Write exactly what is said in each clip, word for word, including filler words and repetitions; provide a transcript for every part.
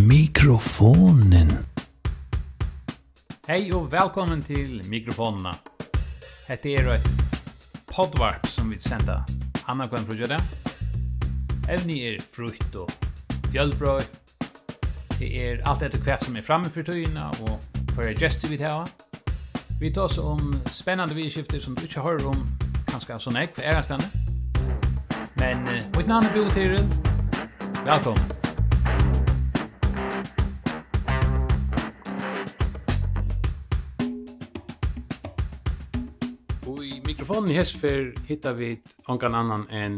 Mikrofonin. Hey og vælkomin til Mikrofonina. Hetta er eitt poddvarp sum vit senda annanhvønn fríggjadag. Evnið er frítt og fjølbroytt. Tað er alt eftir hvat sum er frammi fyri tíðina og hvørjar gestir vit hava. Vit tosa um spennandi viðurskifti sum tú ikki hoyrir um kanska so nógv aðrastaðni. Men eh, mítt navn er Búi Tyril. Vælkomin. Og í Mikrofonini hesa ferð hitta vit ongan annan enn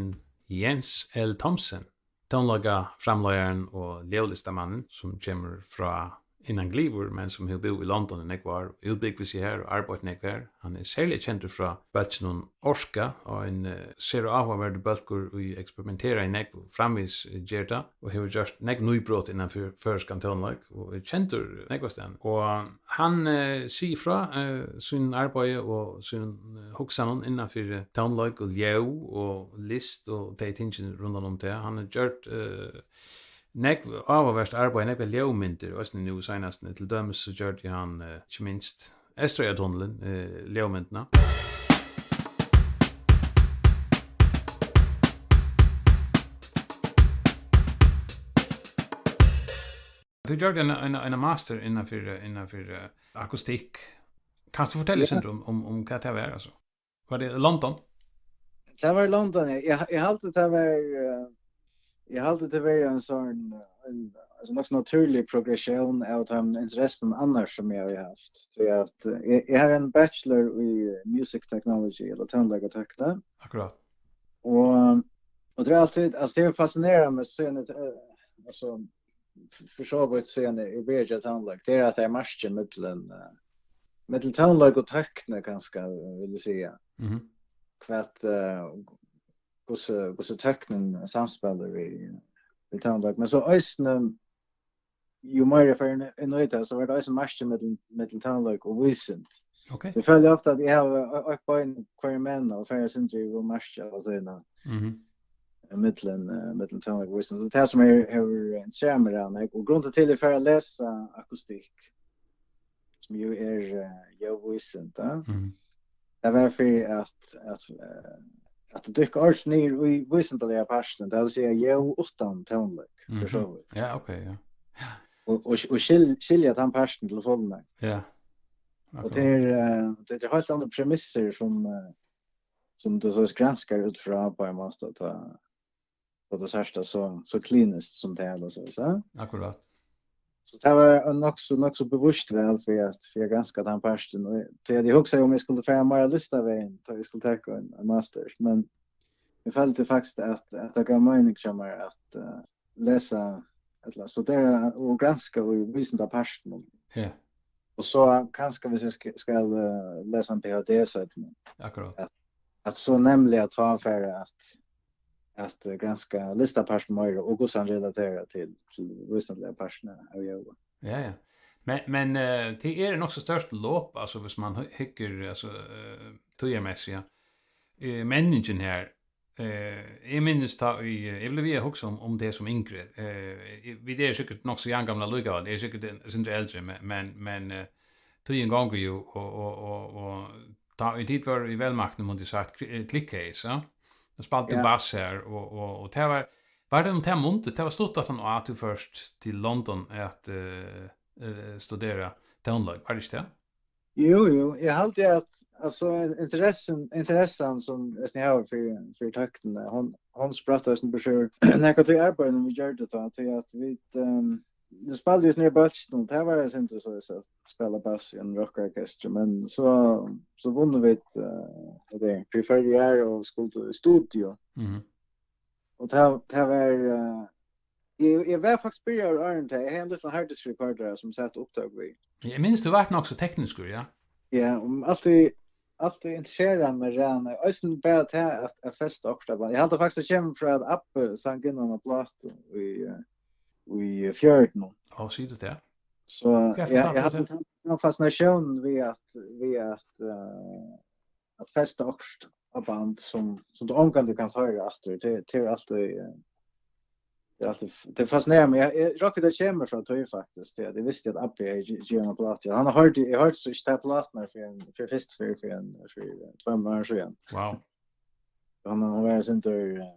Jens L. Thomsen, tónleikaframleiðaran og ljóðlistamannin, sum kemur frá innan Glyvur, men sum hevur búð í London í nógv ár, útbúgvið seg har og arbeitt nógv har. Hann er serliga kendur frá bólkinum Orka, og ein eh, sera áhugaverdur bólkur, ið eksperimenterar í nógv og framvegis eh, ger tað, og hevur gjørt nógv nýbrot innan fyri føroyskan tónleik, og er kendur nógvastaðni. Og hann eh, sigur frá eh, sínum arbeiði og sínum eh, hugsanum innan fyri tónleik og ljóð og list og tey tingini rundan um tað. Hann hevur gjørt eh, nógv áhugavert arbeiði, nógvar ljóðmyndir, eisini nú seinast, til dømis so gjørdi hann eh, ikki minst Eysturoyartunnilin, eh, ljóðmyndina. Tú gjørdi eina, eina, eina master innan fyri, innan fyri eh, akustikk. Kanst tú fortelja Ja. sindur um, um, um hvat tað var, altso? Var tað London? Tað var London, ja. Eg, eg haldi, tað var, eh, eg haldi, tað var ein sånn, ein, altso, nokk so natúrlig progressjón av teimum interessum annars sum eg havi havt. So at, eh, eg, eg havi ein bachelor í music technology, ella tónleikatøkni. Akkurát. Og, og tað er altíð, altso, tað er fascinerandi við síðan, eh, altso, f- fyri so vítt síðan eg byrjaði at tónleik, tað er at tað er markið millum, eh, millum tónleik og tøkni, kanska, vil eg siga. Mhm. Hvat, eh, hvussu, hvussu tøknin samspælir við, við tónleik. Men so eisini, jú meira eg fari inn í tað, so var tað eisini markið millum, millum tónleik og vísindi. Ok. Eg føli ofta at eg havi e- eitt bein hvørjum megin og fari eitt sindur yvir markið av og til. Mhm. Millum, eh, millum tónleik og vísindi. So tað sum er, hevur interesserað meg rann, og grundin til eg fari at lesa akustikk, sum jú er eh, ljóðvísindi, Mhm. tað var fyri at, at, eh, at dykka ordiliga niður í vísindaliga partin, tað vil siga ljóð uttan tónleik, Mhm. fyri so vítt. Ja, ok, ja. Og, og, og skil, skilja tann partin til fulnar. Ja. Og Akkurát. tað er, eh, tað er heilt aðrar premissir sum, eh, sum tú so granskar út frá, á ein máta, tá, tá tú sært tað so, so kliniskt sum tað er, so, so. Akkurát. So tað var ein nokk so, nokk so bevíst val fyri at, fyri at granska tann partin. Og tí at eg hugsaði um eg skuldi fara meira listavegin, tá eg skuldi taka ein, ein master. Men eg føldi faktiskt at, at tað gav meining hjá mær at eh, lesa, ella studera og granska í vísindapartinum. Ja. Og so kanska, hvis eg sk- skal eh, lesa ein P H D seinni, Akkurát. at, at so nemliga tá fara at, at eh, granska listapartin meira og hvussu hann relaterar til, til vísindaliga partin av ljóði. Ja, ja. Men, men eh, tað er nokk so stórt lop, altso, hvis man hy- hyggur, altso, eh, tíðarmessigt, ja. Eh, menningin her, eh, eg minnist tá í, eh, eg bleiv við at hugsa um, um tað sum yngri. Eh, eg- vit eru sikkurt nokk so javngamlar allíkavæl, eg eri sikkurt ein sindur eldri, men, men, men eh, tíðin gongur jú, og, og, og, og tá ið tit vóru í vælmaktini, mundi eg sagt, kli- eh, Click Case, ja? Tá spældi tú Ja. bass her, og, og, og tað var, var tað um tað mundið, tað var stutt aftan á at tú fórt til London at eh, eh, studera tónleik, var tað ikki tað? Jú, jú, eg haldi at, altso, interessan, interessan sum eg havi fyri, fyri tøkni, hon, hon spratt eisini burtur úr nakað tí arbeiðinum vit gjørdu tá, tí at vit, ehm, nú spældu vit niðri í bólkinum, tað var eitt sindur so at spæla bass í einum rokkorkestri, men so, so vunnu vit, eh, hvat er, Prix Føroyar og skuldu í studio. Mhm. Og tað, tað var, eh, eg, eg var faktiskt byrjaður áðrenn tað. Eg hevði ein lítlan harddisk recorder sum eg sat og upptók við. Eg minnist, tú vart nokk so tekniskur, ja. Ja, og altíð, altíð interesserað meg rann. Eisini bara tað at, at festa okkurt á band. Eg haldi faktiskt, tað kemur frá at abbi sang inn á eina plátu í, eh, í fjørutunum. Á, sigur tú tað? So Hvat eg, fyri plátu eg var hevði tað? ein, ein fascinatión við at, við at, eh, at festa okkurt á band sum, sum tú ongantíð kanst hoyra aftur. Tað, tað er altíð, eh, Tað er altíð, tað fascinerar meg. Eg, eg, rokk, tað kemur frá tí, faktiskt, tí at eg visti, at Abbi hevði gi-, givið eina plátu. Hann har hoyrdi, eg hoyrdi so ikki ta plátuna fyrr enn, fyrr, fyrst fyrr, fyrr enn fyri tveimum árum síðan. Wow. Hann, hann var sindur, eh,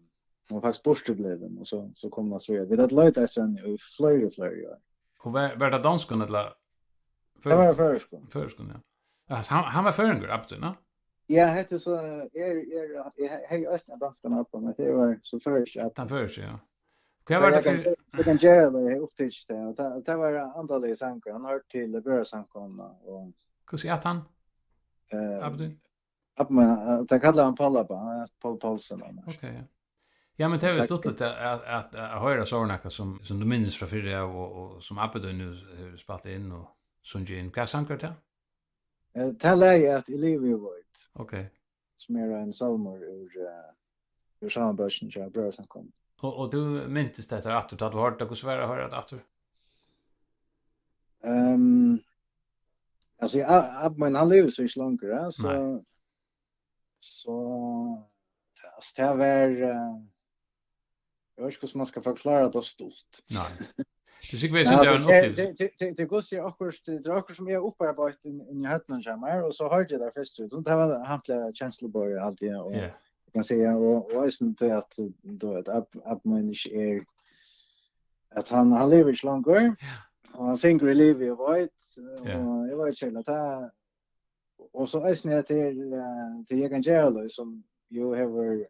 hann var faktiskt burturblivin, og so, so kom hann so. Vit høvdu leitað eftir honum í fleiri, fleiri ár. Og var, var tað danskur, ella? Tað var føroyskur. Føroyskur, ja. Altso, hann, hann var føroyingur, Abbi, no? Ja, hetta er so, er, er, eg he-, hevði eisini ein danskan abba, men tað var so føroyskt, at Tann føroyski, ja. Hvat var tað fyri, eg kann gera tað, eg upptikið tað, og tað, tað var andaligur sangur, hann hoyrdi til brøðrasamkomuna, og Hvussu æt hann? Eh, Abbi tín? Abbi mín, eh, tað kallaðu hann Poul Abba, hann æt Poul Poulsen annars. Ok, ja. Ja, men tað er væl stuttligt at, at, at, at hoyra so nakað sum, sum tú minnist frá fyrr, og, og sum Abbi tín nú hevur spælt inn og sungið inn. Hvat sangur er tað? Eh, tað lagið, at Eg livi og veit. Ok. Sum er ein sálmur úr, eh, úr sálmabókini hjá Brøðrasamkomuni. Og, og tú mintist hetta aftur, tá tú hoyrdi tað, hvussu var at hoyra tað aftur? Ehm, altso, ja, abbi mín, hann livir so ikki longur, ja, so, Nei. So, altso, tað var, eh, eg veit ikki, hvussu man skal forklára tað stutt. Nei. Tú sigur, Nei, veist, altso, tað er ein tað, uppliving. Tað, tað, tað, tað er gott, tað er akkurát, tað er akkurát sum eg havi upparbeitt inn, inn í høvdinum hjá mær, og so hoyrdi eg tað fyrst, og tað var hampiliga kensluborin, alt tað, og Ja. eg kann siga, og, og eisini tað at, tú veit, at, at man ikki er, at hann, hann livir ikki longur, Ja. og hann syngur Eg livi og veit, Ja. og eg veit ikki, at tað, og so eisini at tað er, eh, tað er Jógvan Gerðalis, sum jú hevur,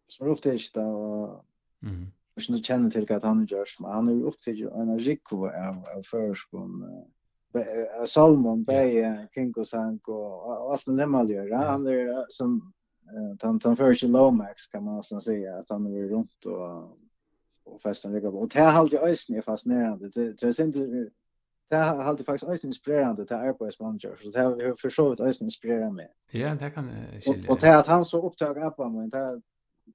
sum er upptikin av, og Mhm. eg veit ikki, um tú kennir til, hvat hann hevur gjørt, men hann hevur upptikið eina rúgvu av, av føroyskum, eh, be-, eh, sálmum, Ja. bæði kringumsang og, og alt muligt annað, ja. Ja. Hann er, eh, sum, eh, tann, tann føroyski Lomax, kann man næstan siga, at hann hevur verið runt og, og fest ein rúgvu. Og tað haldi eg eisini er fascinerandi. Tað, tað er sindur, tað haldi eg faktiskt eisini inspirerandi, tað arbeiðið, sum hann ger. So tað hevur fyri so vítt eisini inspirerað meg. Ja, tað kann eg Og, skilja, og ja. tað, at hann so upptók abba mín, tað,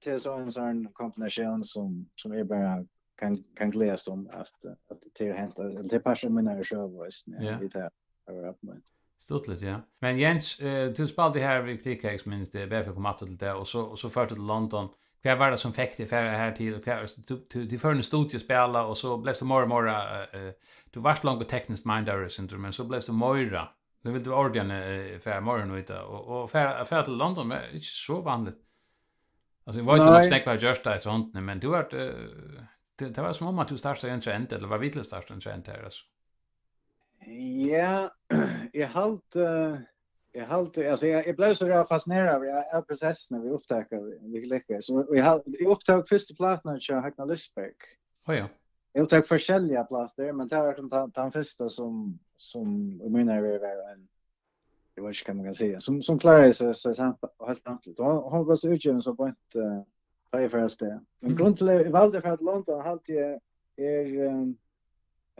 tað er so ein sånn kombinasjón, sum, sum eg bara kann, kann gleðast um, at, at tað er hent, at tað er partur av mínari søgu eisini, Ja. í tað at vera abbi mín. Stuttligt, ja. Men Jens, eh, tú spældi her við Click Cakes, minnist eg, bara fyri at koma aftur til tað, og so, og so fórt tú til London. Hvat var tað, sum fekk teg at fara her til, og hvat, tú, tú, tú fór inn í studio at spæla, og so bleiv tú meira og meira, eh, eh, tú vart longu tekniskt mindaður, sindur, men so bleiv tú meira, nú vildi tú ordiliga, eh, fara meira út í tað, og, og fara, fara til London var ikki so vanligt. Altso, eg veit, at Nei. nógv hava gjørt tað eftir hondini, men tú ert, eh, tað, tað var sum um, at tú startaði ein trend, ella var við til at starta ein trend her, altso. Ja, eg haldi, eg haldi, altso, eg, eg bleiv so ræðuliga fascineraður av, av prosessini við upptøku, við, við Click Cakes. So eg hal-, eg upptók fyrstu plátuna hjá Høgna Lysberg. Ó, ja. Eg upptók forskelligar plátur, men tað var sum tann, tann fyrsta sum, sum í mínari verð var ein, eg veit ikki, hvat man kann siga, sum, sum kláraði seg, seg samt, heilt samtidig. Og hon, hon var so útgivin so beint, eh, tá eg fór av stað. Men Mm. grunden til at eg valdi at fara til London, haldi eg, er, ehm,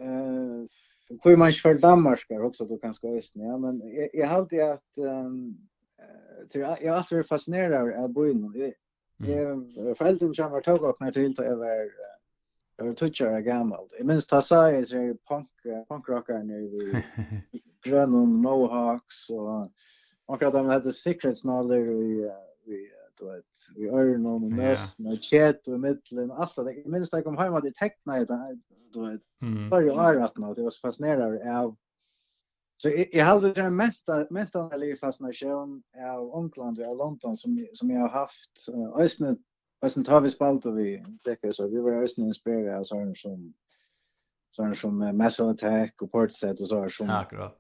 eh, hví man ikki fer til Danmarkar, hugsar tú kanska eisini, ja, men eg, eg haldi at, ehm, eh, til, eg havi altíð verið fascineraður av býnum. Eg, Mm. eg, foreldrini hjá mær tóku okkum her til, tá eg var, eh, eg var tíggju ára gamal. Eg minnist, tá sá eg seg punk, eh, punkrockarar niðri við grønum mohawks og onkra av teimum høvdu sikkerheitsnálir í, eh, í, eh, tú veit, í oyrunum og Ja. nøsini og ketu í millum, alt tað. Eg minnist, tá eg kom heim, at eg teknaði tað, tú veit, Mm. fleiri ár aftan á, at eg var so fascineraður av. So eg, eg haldi, tað er ein menta-, mentanarlig fascinatión av Onglandi og av London, sum eg, sum eg havi havt, eh, eisini, eisini tá vit spældu við Click Cakes, so vit vóru eisini inspirerað av sovorðnum sum, sovorðnum sum, eh, Massive Attack og Portishead og sovorðnum sum Ja, akkurát.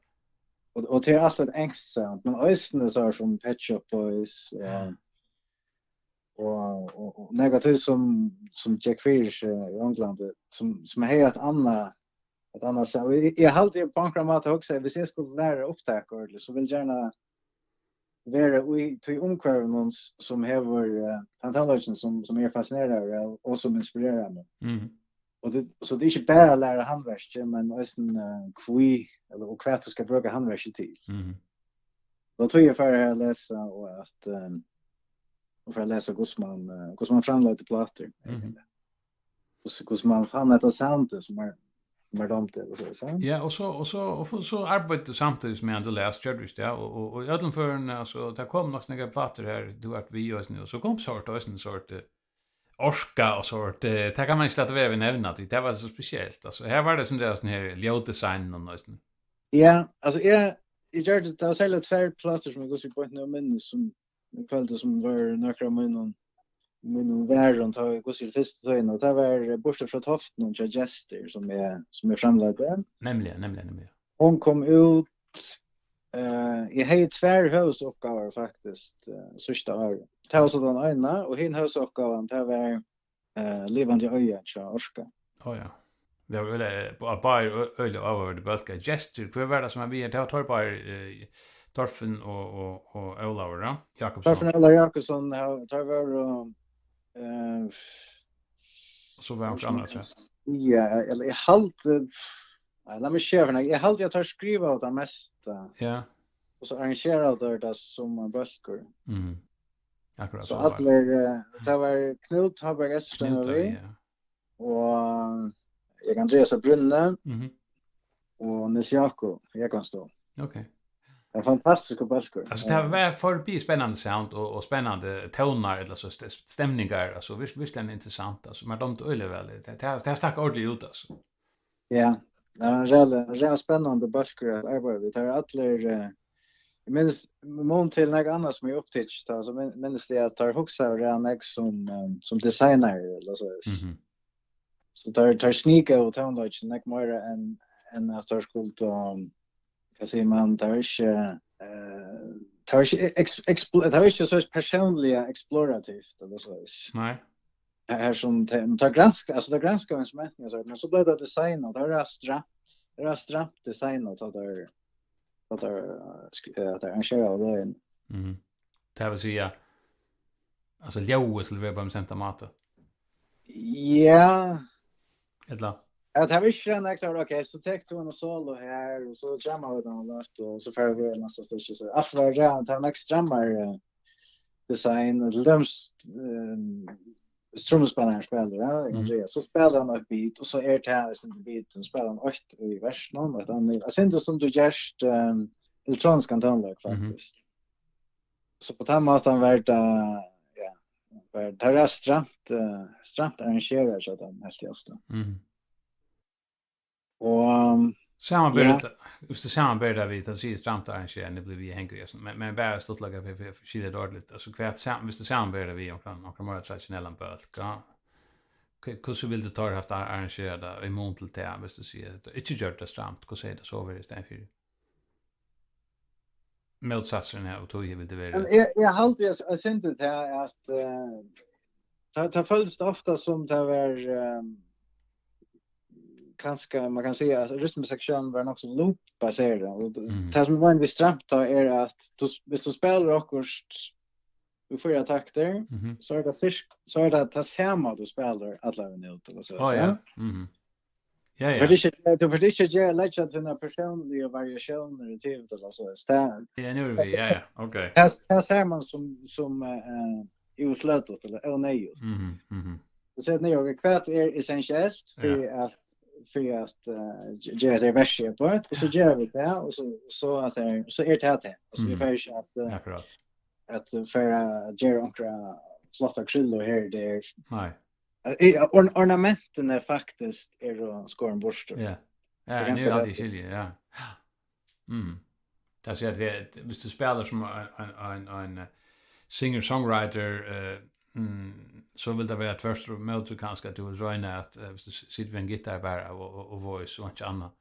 Og, og tað er alt eitt enskt sound, men eisini sovorðnum sum Pet Shop Boys og, Ja. og, og, og nakað tí sum, sum gekk fyri seg í Onglandi, sum, sum hevði eitt annað, eitt annað sound. Og eg, eg haldi, eg á onkran máta hugsaði, viss eg skuldi læra upptøkur, so vildi eg gjarna vera í tí umhvørvinum, s-, sum hevur, eh, tann tónleikin, sum, sum eg eri fascineraður av, og sum inspirerar meg. Mhm. Og tað, so tað er ikki bara at læra handverkið, men eisini, eh, hví, ella, og hvat tú skalt brúka handverkið til. Mhm. Tað er tí eg fari her at lesa, og at, eh, og fari at lesa hvussu man, eh, hvussu man framleiddi plátur, Mhm. eigentliga. Hvussu, hvussu man fann hetta soundið, sum er, sum er dámt, ella so, so. Ja, og so, og so, og fo-, so arbeiddi tú samtíðis, meðan tú las, gjørdi tú ikki tað, og, og, og í øllum førum, altso, tað kom nokk so nógvar plátur her, tú vart við eisini, og so kom sort, eisini sort, eh, Orka og sort, eh, tað kann man ikki lata vera við nevna, tí tað var so spesielt. Altso, her var tað sovorðið, sovorðið her ljóðdesign og nokk. Ja, altso, eg, eg gjørdi, tað var serliga tvær plátur sum eg hvussu beint nú minnist, sum, eg føldi sum var nøkur av mínum, mínum verum, tá eg hvussu fyrstu tíðina, og tað var, eh, Burtur frá toftunum hjá Gestir, sum eg, sum eg framleiddi. Nemliga, nemliga, nemliga. Hon kom út, eh, eg hevði tvær høvuðsuppgávur, faktiskt, eh, síðsta ár. Tað var so tann eina, og hin høvuðsuppgávan, tað var, eh, Livandi oyða hjá Orka. Ó ja. Tað var øgiliga, eh, bá-, báðir ø-, øgiliga áhugaverdir bólkar. Gestir, hvør var tað sum var við her? Tað var teir báðir, eh, Torfinn og, og, og Ólavur, ja? Jakobsson. Torfinn og Ólavur Jakobsson, ja, teir vóru, eh, Og so var hvussu man annar, kann siga, ella eg haldi, nei, lat meg siga fyri nakað, eg haldi at teir skrivaðu tað mesta. Ja. Og so arrangeraðu teir tað sum ein bólkur. Mhm. Akkurát, so so var. Allir, eh, tað var Knút Hallberg Esterstein Knút, var við, ja. Og Erik Andreas av Brúnni Mhm. og Niels Jakob Jógvansdóttir. Ok. Ein fantastiskur bólkur. Altso, tað var forbi spennandi sound og, og spennandi tónar, ella so st-, stemningar, altso, virk-, virkiliga interessant, altso, mær dámdi øgiliga væl. Tað, tað, tað stakk ordiliga út, altso. Ja, tað er ein ræðuliga, ræðuliga spennandi bólkur at arbeiða við. Tað er allir, eh, eg minnist, í mun til nakað annað sum eg upptikið, tá, so min-, minnist eg at teir hugsaðu ræðuliga nógv sum, eh, sum designarar, ella so. Mhm. So teir, teir sníkaðu tónleikin nógv meira enn, enn at teir skuldu, um, hvat sigur man, teir var ikki, eh, teir var ikki eks-, eksplo-, teir var ikki so persónliga eksplorativt, ella so. Nei. Her, her sum te-, teir granska, altso, teir granska instrumentin, og so, men so bleiv tað design, og tað var stramt, tað var stramt design, og tá teir, tá teir, eh, sk-, eh, tá teir arrangeraðu tað. Mhm. Tað vil siga, altso, ljóðið skuldi vera á ein bestemtan máta. Ja. Ella? Ja, tað var ikki nakað, so, ok, so tekur tú ein solo her, og so jammar vit tað løtt, og so fara vit í næsta stykki, so alt var ræðuliga, tað var nógv strammari, eh, design, til dømis, eh, trummuspælarin spælir, ja, Mhm. Andreas, so spælir hann eitt beat, og so er tað, eh, beat, so spælir hann eitt í versinum, og eitt annað. Eg synist sum tú gert, eh, elektroniskan tónleik, Mhm. Faktiskt. So á tann mátan var tað, ja, var, tað var stramt, eh, stramt arrangerað, so tað helt eg ofta. Mhm. Og, Samanber ja. Tað, viss tú samanber tað við, tað sigur stramt arrangerað, tað blívur við at hanga í hesum. Men, men bara stuttleika fyri, fyri, fyri at skilja tað ordiliga. Altso, hvat sam-, viss tú samanber tað við onkran, onkran meira traditionellan bólk, ja. Hva-, hvussu vildi tú havt ar-, arrangerað tað í mun til tað, viss tú sigur, tað ikki gjørt tað stramt, hvussu hevði tað so verið í staðin fyri? Mótsatsurin av tí eg vildi verið. Men eg, eg haldi, eg, eg synti tað at, eh, tað, tað følist ofta sum tað var, eh, kanska, man kann siga at rytmusektiónin var nokk so loop-baserað, og Mhm. tað sum er vanligvis stramt tá er at tú, viss tú spælir okkurt í fýra taktir, Mhm. so er tað sirk-, so er tað tað sama tú spælir allar minuttir, ella so, Ó, ja. Ja. Mhm. Ja, ja. Tú fert ikki, tú fert ikki at gera, leggja tínar persónligu variatiónir í tí, ella so, so tað Ja, nú eru vit, ja, ja, ok. Tað, tað sær man sum, sum, eh, eh, útløtut, ella óneyðugt. Mhm, mhm. So sett niður, ok, hvat er essentielt fyri Ja. at, fyri at, eh, ge-, gera tað versið uppá, og so Ja. gera vit tað, og so, so at tað er, so er tað tað. Og so vit Mhm. fara ikki at, eh, Akkurát. at fara at gera onkra flotta krullu her, tað er Nei. Eh, or-, ornamentini faktiskt eru skorin burtur. Ja. Ja, Tað er nú ganska er alt í rætt. Skilji, ja. Mm. Tað er at vit, viss tú spælir sum ein, ein, ein, ein, eh, singer-songwriter, eh, mm, so vil tað vera tvørtur ímóti kanska, at tú vil royna at, eh, viss tú s-, situr við ein gittar bara og, og, og voice og einki annað.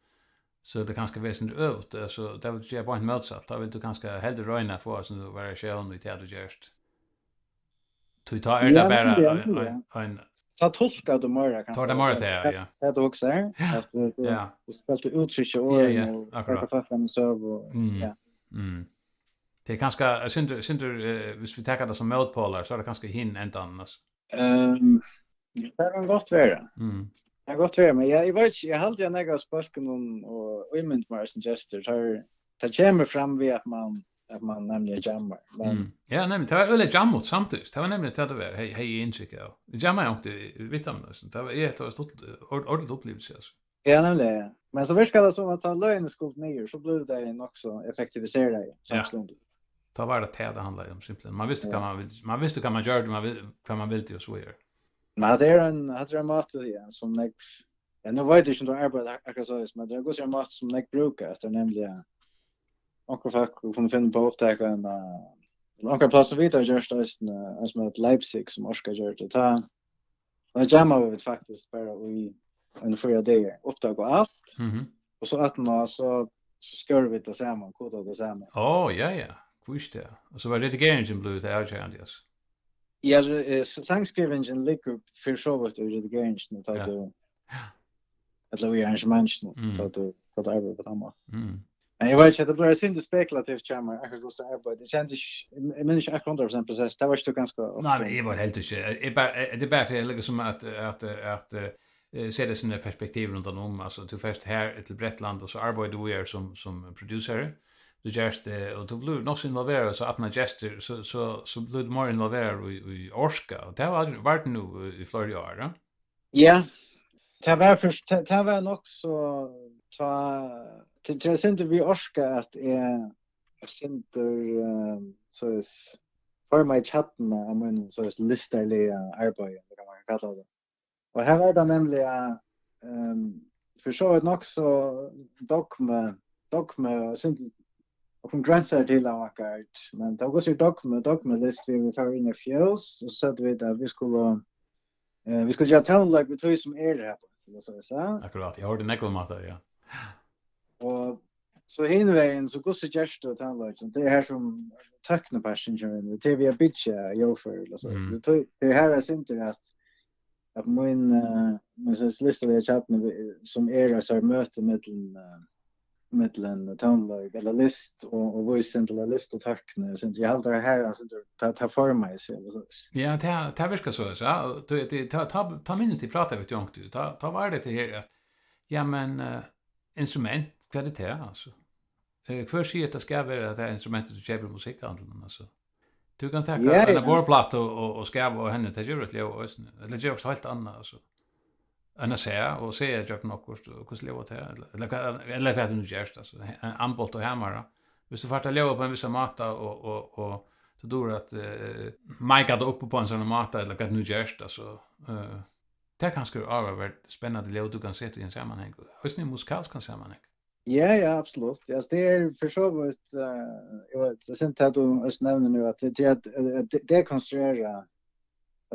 So er tað kanska vesentligt øvugt, eh, so tað vil gera beint mótsatt. Tá vil tú kanska heldur royna at fáa sum tú variatión í tað tú gerst. Tí tá er Ja, tað bara ja, ein, ja. ein, ein Tá tulkar tú meira, Tá er kanska, tað meira at tað, tað, ja. tað tú hugsar, Ja. at tú, tú, Ja. tú spælt úttrykki og Ja, ja, orðini og akkurát. Taka fram ein søgu og, Mm. ja. Mm. Tað er kanska, eh, sindur, sindur, eh, viss vit taka tað sum mótpólar, so er tað kanska hin endan, altso. Ehm, tað kann gott vera. Mm. Tað kann gott vera, men eg, eg veit ikki, eg haldi, at nógv av spølkunum og ímynd meira sum Gestir, tað, tað kemur fram við, at man, at man nemliga jammar. Men Mm. Ja, nemliga, tað var øgiliga jammut samtíðis. Tað var nemliga tað, tað var. Hey, hey, eg inntrykk av. Eg jammaði onkuntíð við teimum, altso. Tað var, eg helt, tað var stuttligt, ord-, ordentligt uppliving, altso. Ja, nemliga. Men so virkar tað sum, at tá løgini skuldu niður, so blivu tey nokk so effektiviserað Ja. samstundis. Tá var tað tað, tað handlaði um, simpelthen. Man visti, Ja. hvat man vildi, man visti, hvat man gjørdi, man vil-, hvat man vildi, og so víðari. Men hatta er ein, hatta er ein máti, ja, sum nógv, ja, nú veit eg ikki, um tú arbeiðir ak-, akkurát soleiðis, men tað er ein máti, sum nógv brúka, at tað er nemliga onkur fólk kunnu finna upp á at upptaka ein, eh, ella onkur pláss, sum vit hava gjørt eisini, eh, eins og Leipzig, sum Orka gjørdi, tá, tá jammaðu vit faktiskt bara í ein fýra dagar, upptøku og alt, Mhm. Og so aftaná, so, so skóru vit tað saman, kodaðu tað saman. Ó, ja, ja. Hví ikki tað? Og so var redigeringin blivið tað avgerandi, altso. Ja, re-, eh, s-, sangskrivingin liggur fyri so vítt í redigeringini, tá Ja. tú, Ja. ella í arrangementinum, Mm. tá tú, tá tú arbeiðir á tann mátan. Mm. Men eg veit ikki, tað blívur eitt sindur spekulativt hjá mær, akkurát hvussu tað arbeiðir. Eg kendi ikki, eg, eg minnist ikki akkurát hundrað prosent prosess, tað veitst tú kanska Nei, ofta. Men eg veit heldur ikki. Eg, eg bara, eh, tað er bara fyri, liksom, at, at, at, eh, eh, seta síni perspektiv rundan um. Altso, tú fert her til Bretland, og so arbeiðir tú her sum, sum produseri. Tú gerst, eh, og tú blívur nokk so involveraður, so aftaná gestir, so, so, so blívur tú meira involveraður í, í Orka. Og tað var, var tað nú í, í fleiri ár, ja? Ja, tað var fyrst, tað, tað var nokk so, tá, til, til eitt sindur við Orka, at eg, eitt sindur, eh, so s-, formaði kjarnuna av mínum, so s-, listarliga arbeiði, hvat man kann kalla tað. Og her var tað nemliga, ehm, fyri so vítt nokk so dogmi, dogmi, og synd, og kom grensar til av akkurat, men tað var so dogmi, dogmilist, við vit fóru inn í fjós, og so søgdu vit at vit skulu, eh, vit skulu gera tónleik við tí sum er her, ella so at siga. Akkurát, eg hoyrdi nógv um hatta, ja. Og so hin vegin, so hvussu gert tú tónleikin? Tað er her sum tøkniparturin kemur inn, tað er við at byggja ljóðføri, ella so. Mm. Tað er, tað er her eg synti at, at mín, eh, mín so listaliga kjarni, sum er eitt møti millum, eh, millum tónleik, ella list og, og vísindi, ella list og tøkni, synti, eg haldi at her, altso, tað, tað formar seg, ella so. Ja, tað, tað virkar so, ja. Og tað, tað, tað, tað, tað minnist eg prátaðu vit um, tað, tað var tað her at, ja, men, eh, instrument, hvat er tað, altso? Eh, hvør sigur, at tað skal vera tað instrumentið, tú keypir í musikkhandlinum, altso? Tú kanst taka Ja, eina ja. borðplátu og, og, og skava á henni, tað gevur eitt ljóð eisini. Ella gevur okkurt heilt annað, altso. Enn at siga, og siga gjøgnum okkurt, og hvussu ljóðar tað, ella, ella hvat, ella hvat tú nú gert, altso. Ein ambolt og hamara. Viss tú fært tað at ljóða á ein vissan máta, og, og, og tú dugir at, eh, mika tað upp á ein sånn máta, ella hvat tú nú gert, altso, eh, tað er kanska áhugavert, spennandi ljóð, tú kanst seta í ein samanhang, eisini í musikalskan samanhang. Ja, ja, absolutt. Ja, altso, tað er fyri so vítt, eh, eg veit, eg synti at tú eisini nevnir nú, at tað, tað at, at de-, dekonstruera,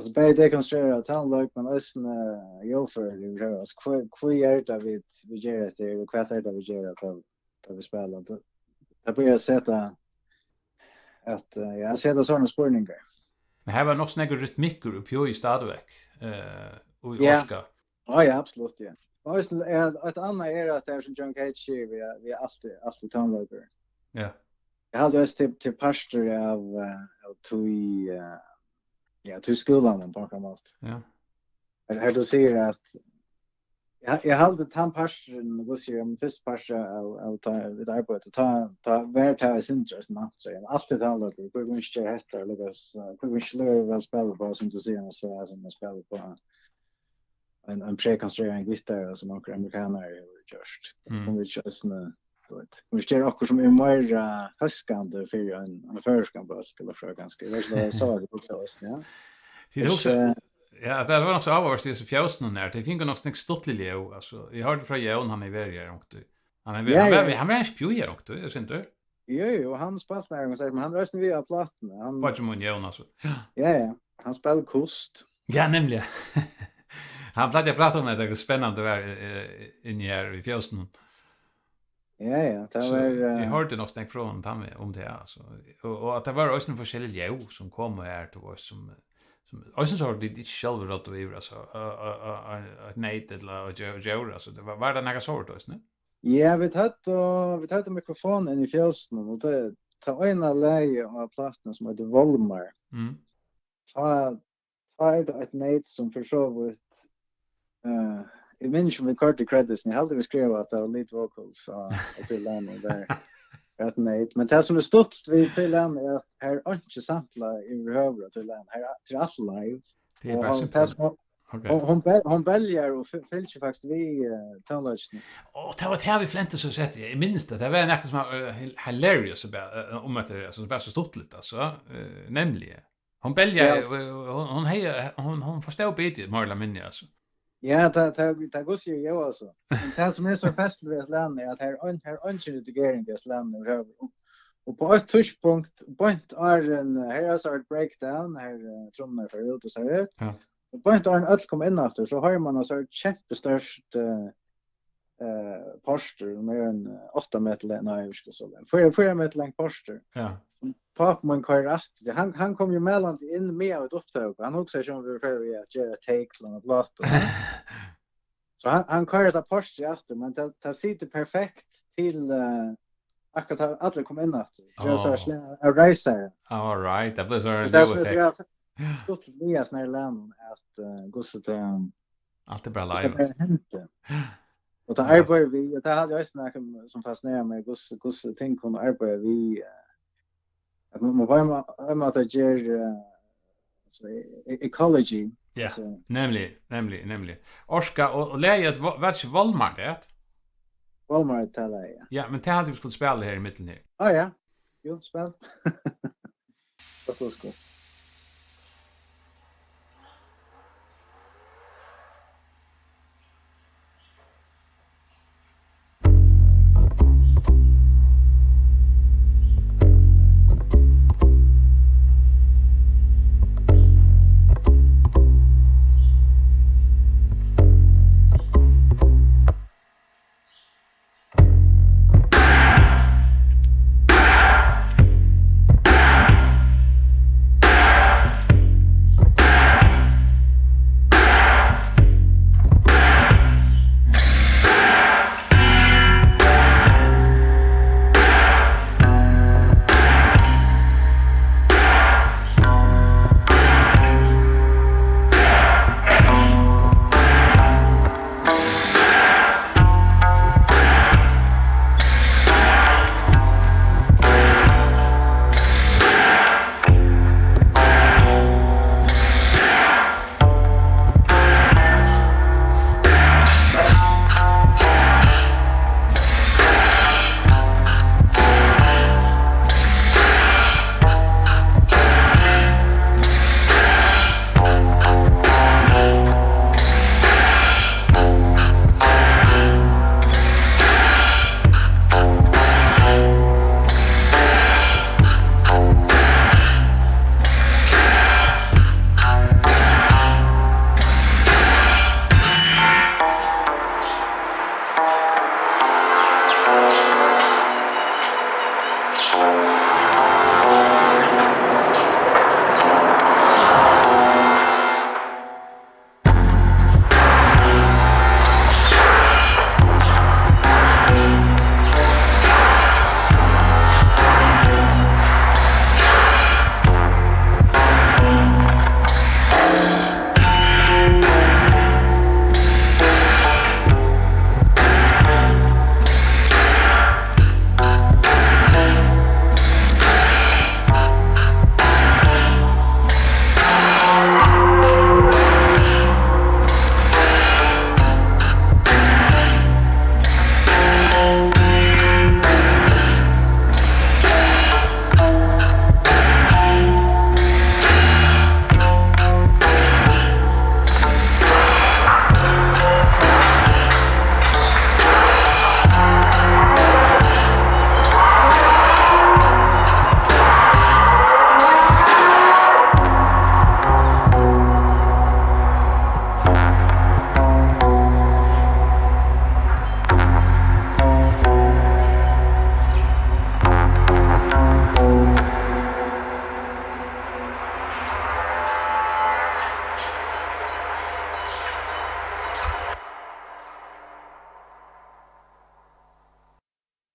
altso, bæði dekonstruera tónleik, men eisini, eh, ljóðføri, altso, hví, hví er tað vit, vit gera hetta, og hvat er tað vit gera, tá, tá vit spæla? Tað, tað blívur at seta, at, eh, ja, seta sovorðnar spurningar. Men her var nokk so nógvur rytmikkur uppi í stadigvæk, eh, og í Ja. Orka. Ja, ja, absolutt, ja. Og eisini, eh, eitt annað er at tað er sum John Cage sigur, vit eru, vit eru altíð, altíð tónleikarar. Ja. Eg haldi eisini til, til partur av, eh, av tí, eh, ja, tí skúlanum á onkran máta. Ja. Her, her tú sigur at, eg, eg haldi tann parturin, hvussu er, men fyrsti partur av, av tá vit arbeiddu, tá, tá var tað eitt sindur eitt mantra, ja, altíð tónleikarar, hví kunnu ikki gera hetta, líka so, hví kunnu ikki líka væl spæla upp á, sum tú sigur, sum at spæla upp á ein, ein prekonstrueraðan gittar, sum onkur amerikanari hevur gjørt. Mm. Kunnu vit ikki eisini, tú veit, kunnu vit ikki gera okkurt sum er meira hóskandi fyri ein, ein føroyskan bólk, ella frá kanska. Eg veit ikki, hvat eg sá, at tú hugsaði eisini, ja. Eg hugsaði, eh, ja, tað var nokk so áhugavert, í hesum fjósinum her. Tey fingu nokk so nógv stuttlig ljóð, altso. Eg hoyrdi frá Jón, hann hevur verið her onkuntíð. Hann hevur verið, Ja, hann var, ja. hann var ein spjújar onkuntíð, eg synti. Jú, jú, hann spældi har, men hann er eisini við á plátuni. Hann Beiggi mín, Jón, altso. Ja. Ja, ja. Hann spælir kust. Ja, nemliga. Hann plagdi at práta um, at tað var spennandi at vera, eh, inni her í fjósinum. Ja, ja, tað So var, eg eh, hoyrdi nokk so nógv frá honum, tann vegin, um tað, altso. Og, og at tað var eisini forskellig ljóð, sum komu her, tú veitst, sum, sum, eisini so hoyrdi eg ikki sjálvur røddu yvir, altso, eh, eh, eh, eh, eitt neyt ella eitt djó-, djór, altso. Tað var, var tað nakað sovorðið eisini? Ja, vit høvdu, vit høvdu mikrofon inn í fjósinum, og tað, tað eina lagið á plátuni sum eitur Volmar. Mm. Tá, tá er tað eitt neyt sum fyri so vítt, eh, eg minnist ikki um vit koyrdu credits, men eg haldi vit skrivaðu at tað var lead vocals á, á tí lagnum har. Eitt neyt. Men tað sum er stuttligt við tí lagnum er at her er einki samplað yvirhøvur á tí lagnum. Her er, tað er alt live. Tað er Og bara hon, simpelthen tað sum hon, Ok. hon, hon be-, hon beljar og fy-, fylgir faktiskt við, eh, tónleikinum. Og tað var tað vit flentu so sett. Eg minnist tað. Tað var nakað sum var, eh, hil-, hilarious about, eh, um at tað, sum var so stuttligt, altso, eh, nemliga. Hon byljaði, ja, og, og hon, hon hevði, hon, hon forstóð bitið, meira ella minni, altso. Ja, tað, tað, tað gussi eg, altso. Men tað, sum er so festligt við hesum landi, er, at her er ein, her er eingin redigering í hesum landi, og, og, og á einum tíðspunkti, beint áðrenn, her er so eitt breakdown, her, eh, trummurnar fara út og so víðari. Ja. Og beint áðrenn øll koma inn aftur, so hoyrir mann so eitt kjempestórt, eh, eh, portur, meira enn, eh, átta metrar langt, nei, eg veit ikki, so langt. Fýra, fýra metrar langt portur. Ja. Pápi mín koyrir aftur. Hann, hann kom jú melandi inn miðjan í upptøku. Hann hugsar ikki um, vit fara at gera take til eina plátu. So hann, hann koyrir hetta portrið aftur, men tað, tað situr perfekt til, eh, akkurát tá allir koma inn aftur. Tað er so, ah, slett at reisa. All right, tað bleiv so ein, tað sum er so, effekt, ja, stuttligt við hesum her landinum, at, eh, hvussu tað, alt er bara hvussu tað live, bara hendi. Og tað, ja, arbeiðir við, og tað hevði eg eisini nakað sum fascinerar meg, hvussu, hvussu ting kunnu arbeiða við, eh, at man, man bara, man, man, at tað ger, eh, altso, e-, e-, ecology. Ja, altso, nemliga, nemliga, nemliga. Orka, og, og lagið, hvat, hvat er Volmar, tað? Volmar, tað er lagið, ja. Ja, men tað hevði vit skulað spæla her í miðjuni her. Ah, ja. Jú, spæl. Gott og skot.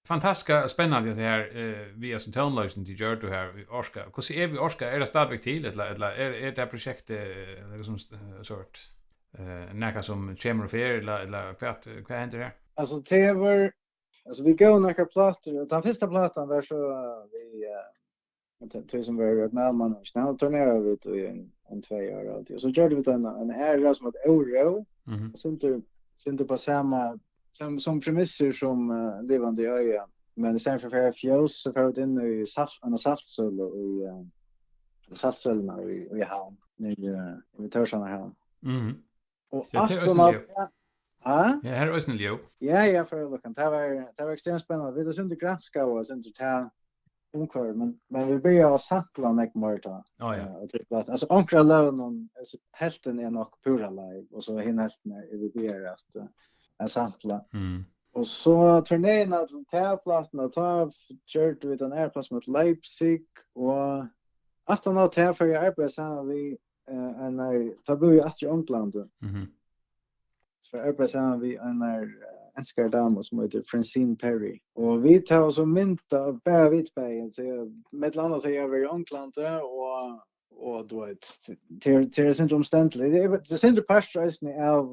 Fantastiskt spennandi, at tað her, eh, við hesum tónleiki, tit gjørdu her við Orka. Hvussu er við Orka? Er tað stadigvæk til, ella, ella er, er tað prosjektið, eh, nakað sum st-, eh, sort, eh, nakað sum kemur og fer, ella, ella hvat, hvat hendir her? Altso, tað var, altso, vit góvu nakrar plátur, og tann fyrsta plátan var so, eh, við, eh, at tað, tað sum var Røgn Alman, og so turneraðu vit í ein, ein tvey ár, og so gjørdu vit ein, ein aðra sum æt Óró, mhm, og sindur, sindur upp á sama, sam-, sum premissir sum, eh, Livandi Øya. Men í staðin fyri at fara í fjós, so fóru vit inn í salt-, eina saltsølu í, eh, Saltsøluna í, í Havn, niðri, eh, í Tórshavnar Havn. Mhm. Og Ja, tað er aftan eisini á ljóð. tað, ha? Ja, her er eisini ljóð. Ja, ja, fyri lukkan. Tað var, tað var ekstremt spennandi. Vit hava sindur granskað og sindur tað umhvørvi, men, men vit byrjaðu at sampla nógv meir tá. Á, ja. Eh, og til at, altso, onkra av løgunum, altso, helvtin er nokk púra live, og so hin helvtin er, er vit byrjaðir at, eh, at sampla. Mm. Og so turneringin til ta plátuna, tá gjørdu vit ein aðra plátu sum eitur Leipzig, og aftan á tað fór eg at arbeiða saman við, eh, einari, tá búði eg aftur í Onglandi. Mhm. So eg arbeiði saman við einari, eh, enskari damu sum eitur Francine Perry. Og vit hava so myndað bara vit bæði, so eg, millum annað, so eg havi verið í Onglandi og, og, tú veit, til, til er sindur umstendiligt. Tað er, tað er sindur partur eisini av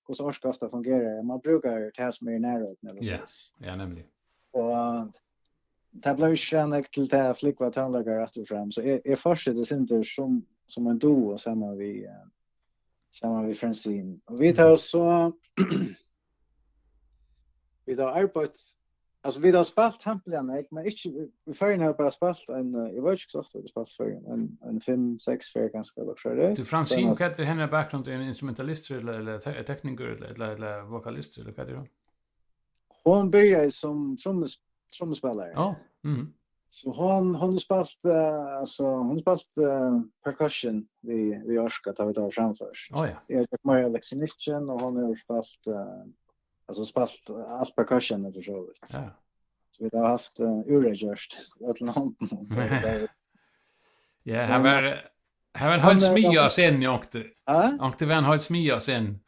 hvussu Orka ofta fungerar. Man brúkar tað sum er í nærheitum, ella Ja, soleiðis. ja, nemliga. Og tað bleiv ikki so nógv til tað at flúgva tónleikarar aftur og fram, so eg, eg fortseti sindur sum, sum ein duo saman við, eh, saman við Francine. Og vit hava Mhm. so, vit hava arbeitt, altso, vit hava spælt hampiliga nógv, men ikki, í, í Føroyum hava vit bara spælt ein, eh, eg veit ikki hvussu ofta vit hava spælt í Føroyum, ein, ein fimm, seks ferð kanska, ella okkurt soleiðis. Tú, Francine, Men hvat er hennar bakgrunn? Er hon instrumentalist ella, ella te-, teknikur ella, ella, ella vokalist, ella hvat er hon? Hon byrjaði sum trummus-, trummuspælari. Á, mhm. So hon, hon hevur spælt, eh, altso, hon hevur spælt, eh, percussion við, við Orka, tá vit hava framført. Á, ja. Eg havi gjørt meira elektronikkin, og hon hevur spælt, eh, altso, spælt alt percussion, fyri so vítt. Ja. So vit hava havt, eh, úr at gjørt í øllum hondum. Ja, her Men var, her var ein heil Hann, eh, smiðja á hann scenuni, onkti. Ha? Onkti var ein heil smiðja á scenuni.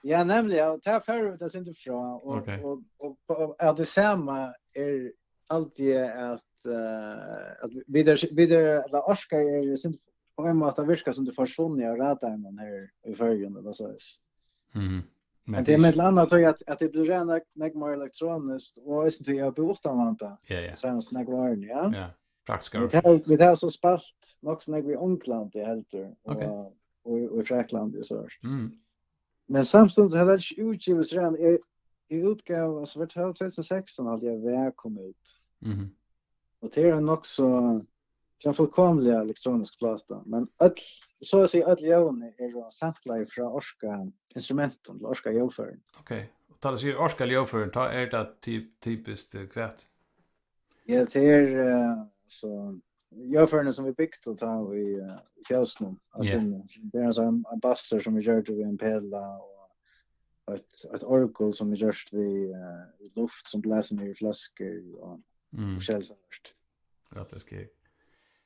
Ja, nemliga, og tað fóru vit eitt sindur frá, og, Ok. og, og, og av tí sama er, haldi eg, at, eh, at vit er, vit er, ella Orka er sindur, á ein máta virkar sum tað forsvunnu av radaranum her í Føroyum, ella soleiðis. Mhm. Men Men tað er tað er millum annað tí, at, at tað blívur ræðuliga nógv, nógv meir elektroniskt, og eisini tí eg havi búð uttanlanda Ja, ja. seinast nógv árini, ja. Ja, praktiskar Vit hava, vit hava so spælt nokk so nógv í Onglandi heldur, Ok. og, og, og í Fraklandi og so. Mm. Men samstundis hevði tað ikki útgivist ræðuliga, í, í útgávu, altso, var tað tvey túsund og sekstan, haldi eg, Vær kom út. Mhm. Og tað er ein nokk so, tað er ein fullkomiliga elektronisk pláta, men øll, so at siga øll ljóðini eru samplaði frá Orka instrumentum, til Orka ljóðførum. Ok, og tá tú sigur Orka ljóðførum, tá er tað typ-, typiskt, eh, hvat? Ja, tað er, eh, so, ljóðførini sum vit bygdu tá í, eh, fjósinum, á Ja. Sinni. Tað er ein sånn, ein bassur sum vit gjørdu við ein pela og eitt, eitt orgul sum vit gjørdu við, eh, luft sum blæsir niður í fløskur og Mm. og sjálvsagt. Rætt, tað skal eg.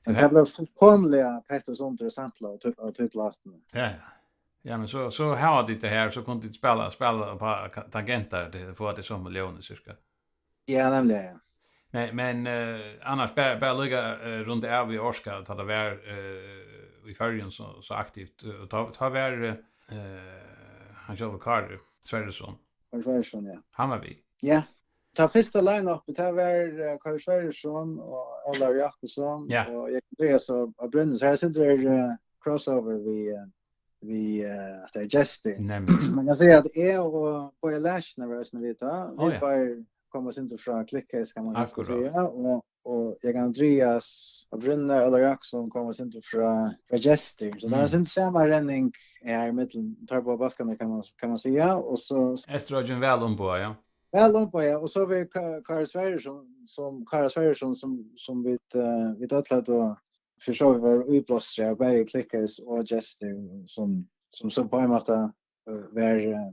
Men Tað tað bleiv fullkomiliga Petter Sundre sampla og typ, og typ latni. Ja, ja. Ja, men so, so hava tit tað her, so kunnu tit spæla, spæla upp á ka-, tangentar, til at fáa tað somu ljóðini, cirka. Ja, nemliga, ja. Men, men, eh, annars bara, bara líka, eh, runda av við Orka, tá tað var, eh, í Føroyum so, so aktivt, eh, og tá, tá var, eh, hann sjálvur Kári Sverrisson. Kári Sverrisson, ja. Hann var við. Ja. Tað fyrsta line-upið, tað var, eh, Kári Sverrisson og Ólavur Jákupsson Ja. og Jógvan Andrias á, á Brúnni. So her situr, eh, crossover við, eh, við, eh, at tað er gestir. Nemliga. Man kann siga at eg og Bogi Larsen var eisini við tá. Ó, Vit ja. báðir koma sindur frá Click Case, kann man kanska Akkurát. siga. Og, og Jógvan Andrias á Brúnni, Ólavur Jákupsson koma sindur frá, frá gestir. So tað var Mm. sindur sama renning her í millum, teir báðir bólkarnir, kann man, kann man siga. Og so Eysturoyggin væl umboðað, ja. Væl umboðað, ja. Og so var Ka-, Kári Sverrisson, sum, Kári Sverrisson, sum, sum vit, eh, vit øll høvdu, fyri so vidt var íblástrar, bæði Click Case og gestir, sum, sum so á ein máta, eh, var, eh,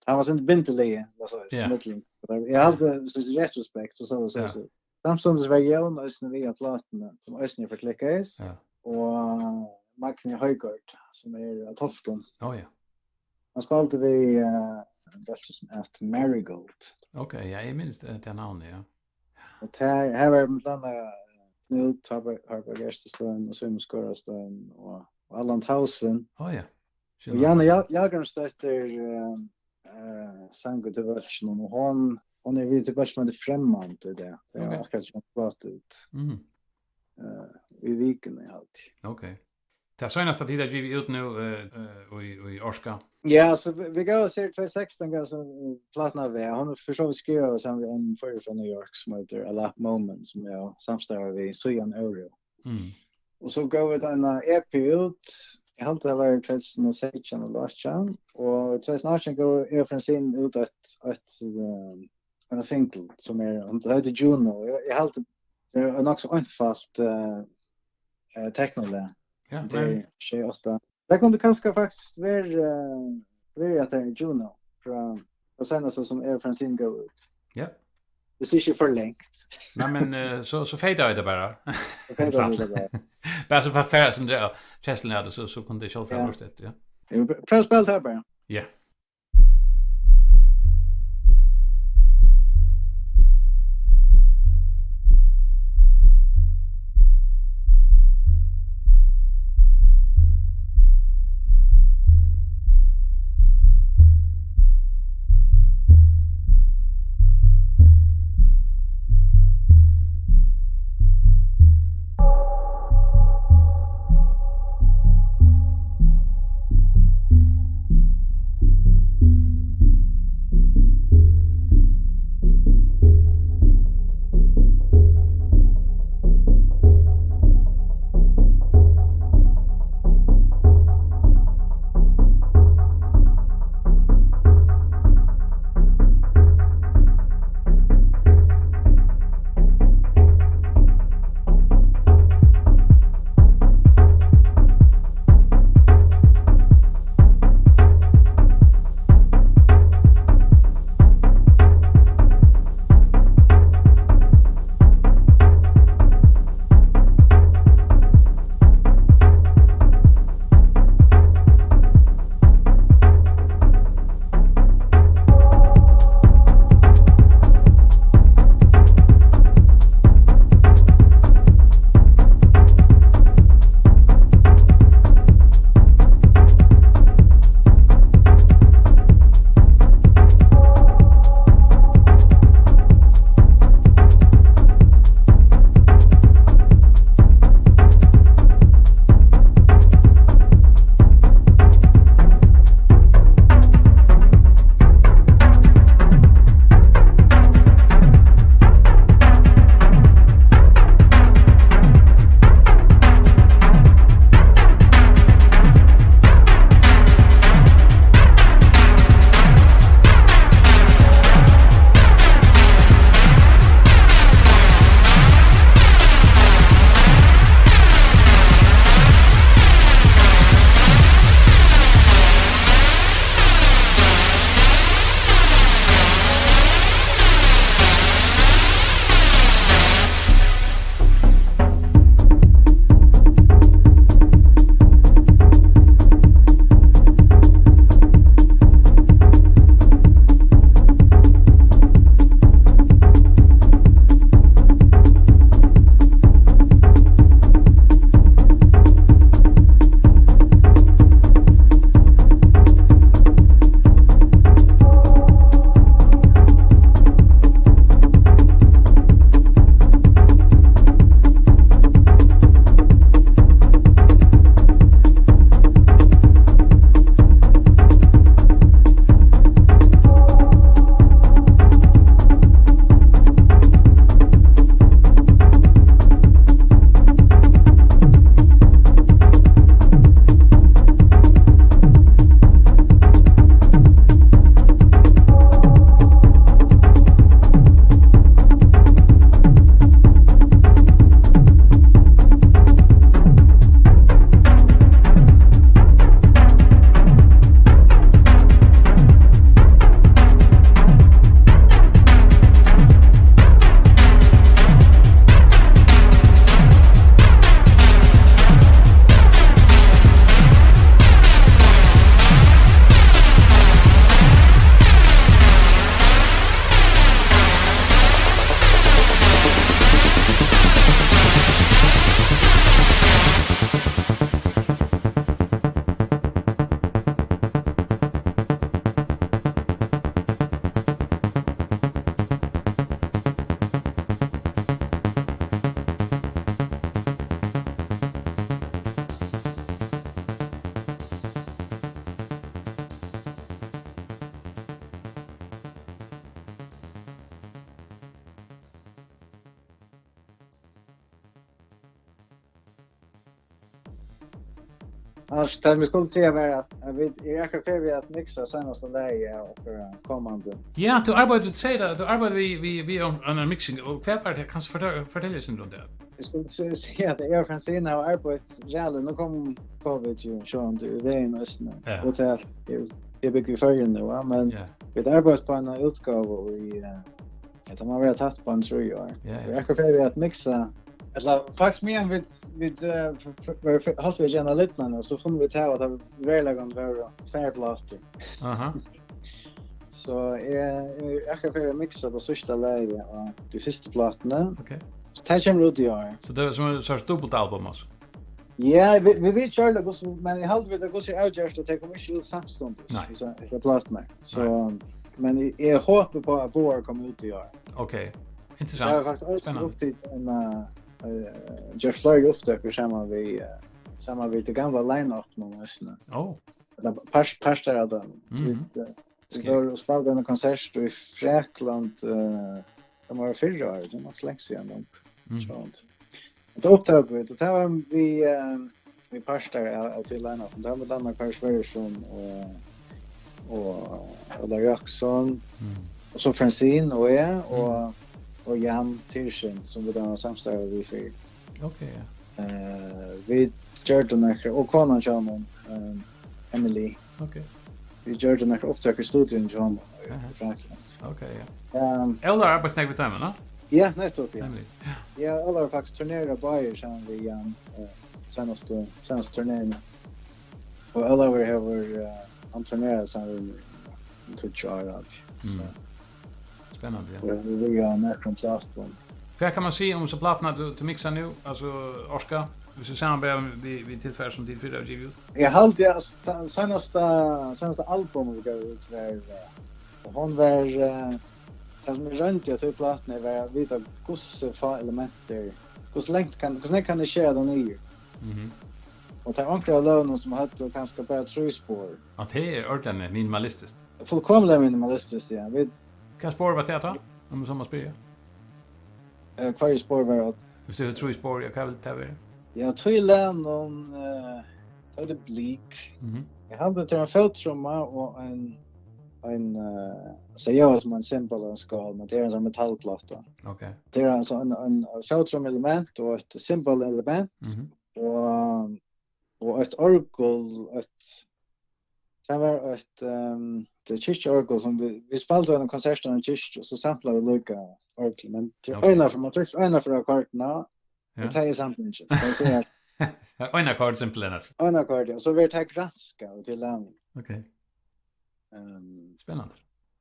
hann var sindur bindiligur, ella so, Ja. millum. Eg haldi, so í retrospekt, so sá tað so, Ja. so. Samstundis var Jón eisini við á plátuni, sum eisini er frá Click Case, Ja. og Magni Højgaard, sum er á Toftum. Ó, ja. Hann spældi við, eh, ein bólk sum æt Marigold. Ok, ja, eg minnist, eh, tað navnið, ja. Og tað, her var millum annað Knút Harberg, Harberg Gjerstadstein og Símun Skorastein og, og Allan Tausen. Ó, ja. Og Skilur. Janne Jal-, Hjalgrímsdóttir, eh, eh, sang til bólkin, og hon, hon er við til bólkin, men tað er Fremmandi, tað. Tað er Ok. akkurát sum plata út. Mhm. Eh, í vikuni, haldi eg. Ok. Tað seinasta tit hava givið út nú, eh, eh, í, í Orka. Ja, so vit, vit góvu sær tvey sekstan, góvu sær, eh, plátuna við. Hon er fyri so vidt skrivað saman við ein føroyingur frá New York sum eitur Alap Moment, sum eg havi samstarvað við síðan Óru. Mm. Og so góvu vit eina E P út, eg haldi tað var í tvey túsund og seytjan ella átjan, og í tvey túsund og átjan góvu eg og Fransine út eitt, eitt, eh, eina single sum er, hon, tað eitur Juno. Eg, eg haldi tað er nokk so einfalt, eh, eh, teknolag. Ja, tað er men sjey, átta. Tað kundi kanska faktiskt verið, eh, verið at tað er Juno frá, frá seinasta sum eg og Fransine góvu út. Ja. Hvis ikki for langt. Nei, men, eh, so, so feitar vit tað bara. So feitar vit tað bara. Bara so fólk fara sum tað, kenslan av tí, so, so kunnu tey sjálv fara. Ja. Burtur, ja. Eg vil pr-, prøva at spæla tað bara. Ja. Annars, tað, vit skuldu siga, var, at, at vit eru akkurát ferdig við at miksa seinasta lagið av okkara komandi. Ja, tú arbeiðir, tú segði tað, tú arbeiðir við, við, við ein, ein mixing, og hvat er tað? Kanst tú fortelja, fortelja eitt sindur um tað? Eg skuldi si-, siga, at eg og Fransina hava arbeitt ræðuliga. Nú kom covid jú sjálvandi í vegin eisini. Ja. Og tað er, eg, eg búgvi í Føroyum nú, ja, men Ja. vit arbeiða upp á eina útgávu í, eh, ja, tað má vera tætt uppá eini trý ár. Ja, ja. Vit eru akkurát ferdig við at miksa, ella faktiskt, meðan vit, vit, eh, f-, f-, vóru f-, hálvt við at gera lydnarnar, so funnu vit av, at tað veruliga vóru tvær plátur. Aha. So eg, eg eri akkurát ferdig at miksa tað síðsta lagið á tí fyrstu plátuni. Ok. Tað kemur út í ár. So tað er sum eitt sorts dupult album, altso? Ja, vit, vit vita ikki ordiliga hvussu, men eg haldi, vit, hvussu er avgjørt, at tey koma ikki út samstundis, Nei. hesa, hesa plátuna. So, Nei. men eg, eg hopi uppá, at báðar koma út í ár. Ok. Tað er Interessant. faktiskt eisini Spennandi. upptikið ein, eh, eh, gjørt fleiri upptøkur saman við, eh, saman við tí gamla line-upinum eisini. Ó. Ella part-, partar av teimum. Mhm. Vit, eh, vit Skil. vóru og spældu eina konsert í Fraklandi, eh, tað má vera fyrra árið, tað er nokk so langt síðan, longu. Mhm. Sjálvandi. Tað upptóku vit, og tað var við, eh, við partar av, av tí line-upinum. Tað var millum annað Kári Sverrisson og, og Ólavur Jákupsson, Mm. og so Fransina og eg, og, Mm. og Jan Tirsen, sum vit hava samstarvað við fyrr. Ok, ja. Eh, vit gjørdu nakrar, og konan hjá honum, eh, Emily. Ok. Vit gjørdu nakrar upptøkur í studioini hjá honum í Aha. Fraklandi. Ok, ja. Ehm, Ólavur arbeiðir nógv við teimum, no? Ja, nettupp, ja. Nemlig. Ja, Ólavur hevur faktiskt turnerað báðir saman við Jan, eh, seinastu, seinastu turneringina. Og Ólavur hevur, eh, hann turnerað saman við í tíggju ár, alt. Mm. So. Spennandi, ja. Og vit eru á nakrum plátum. Hvat kann man siga um so pláturnar, tú, tú miksar nú, altso Orka, viss tú samanber við, við tilfar sum tit fyrr hava givið út? Eg haldi, at ta-, seinasta, seinasta album, vit gav út, var, eh, og hon var, eh, tað, sum eg royndi at ta í plátuni, var at vita, hvussu fá elementir, hvussu langt kann, hvussu nógv kann eg skera tað niður? Mhm. Og tað er onkrar av løgunum, sum høvdu kanska bara trý spor. Og tað er ordiliga minimalistiskt. Fullkomiliga minimalistiskt, ja. Vit Hvat spor var tað tá, um eg so má spyrja? Eh, hvørji spor var tað? Viss tú hevur trý spor, ja, hvat vil tað vera? Ja, trý løg, um, eh, tað er Bleak. Mhm. Eg haldi, tað er ein fóttrumma og ein, ein, eh, sum ljóðar sum ein cymbal og ein skál, men tað er ein sånn metallpláta. Ok. Tað er ein sånn, ein, ein fóttrummuelement og eitt cymbalelement Mhm. og, og eitt orgul, eitt, tað var eitt, ehm, tað er kirkjuorgul, sum vit, vit spældu eina konsert í eini kirkju, og so samplaðu vit líka orgul, men tað er Ok. eina fyri, man trýstir eina fyri akkordina, Ja. og tað er samplingin. Tað vil siga at Ein akkord, simpelthen, altso. Ein akkord, ja, og so verður tað granskað og til læring. Ok. Ehm, Spennandi.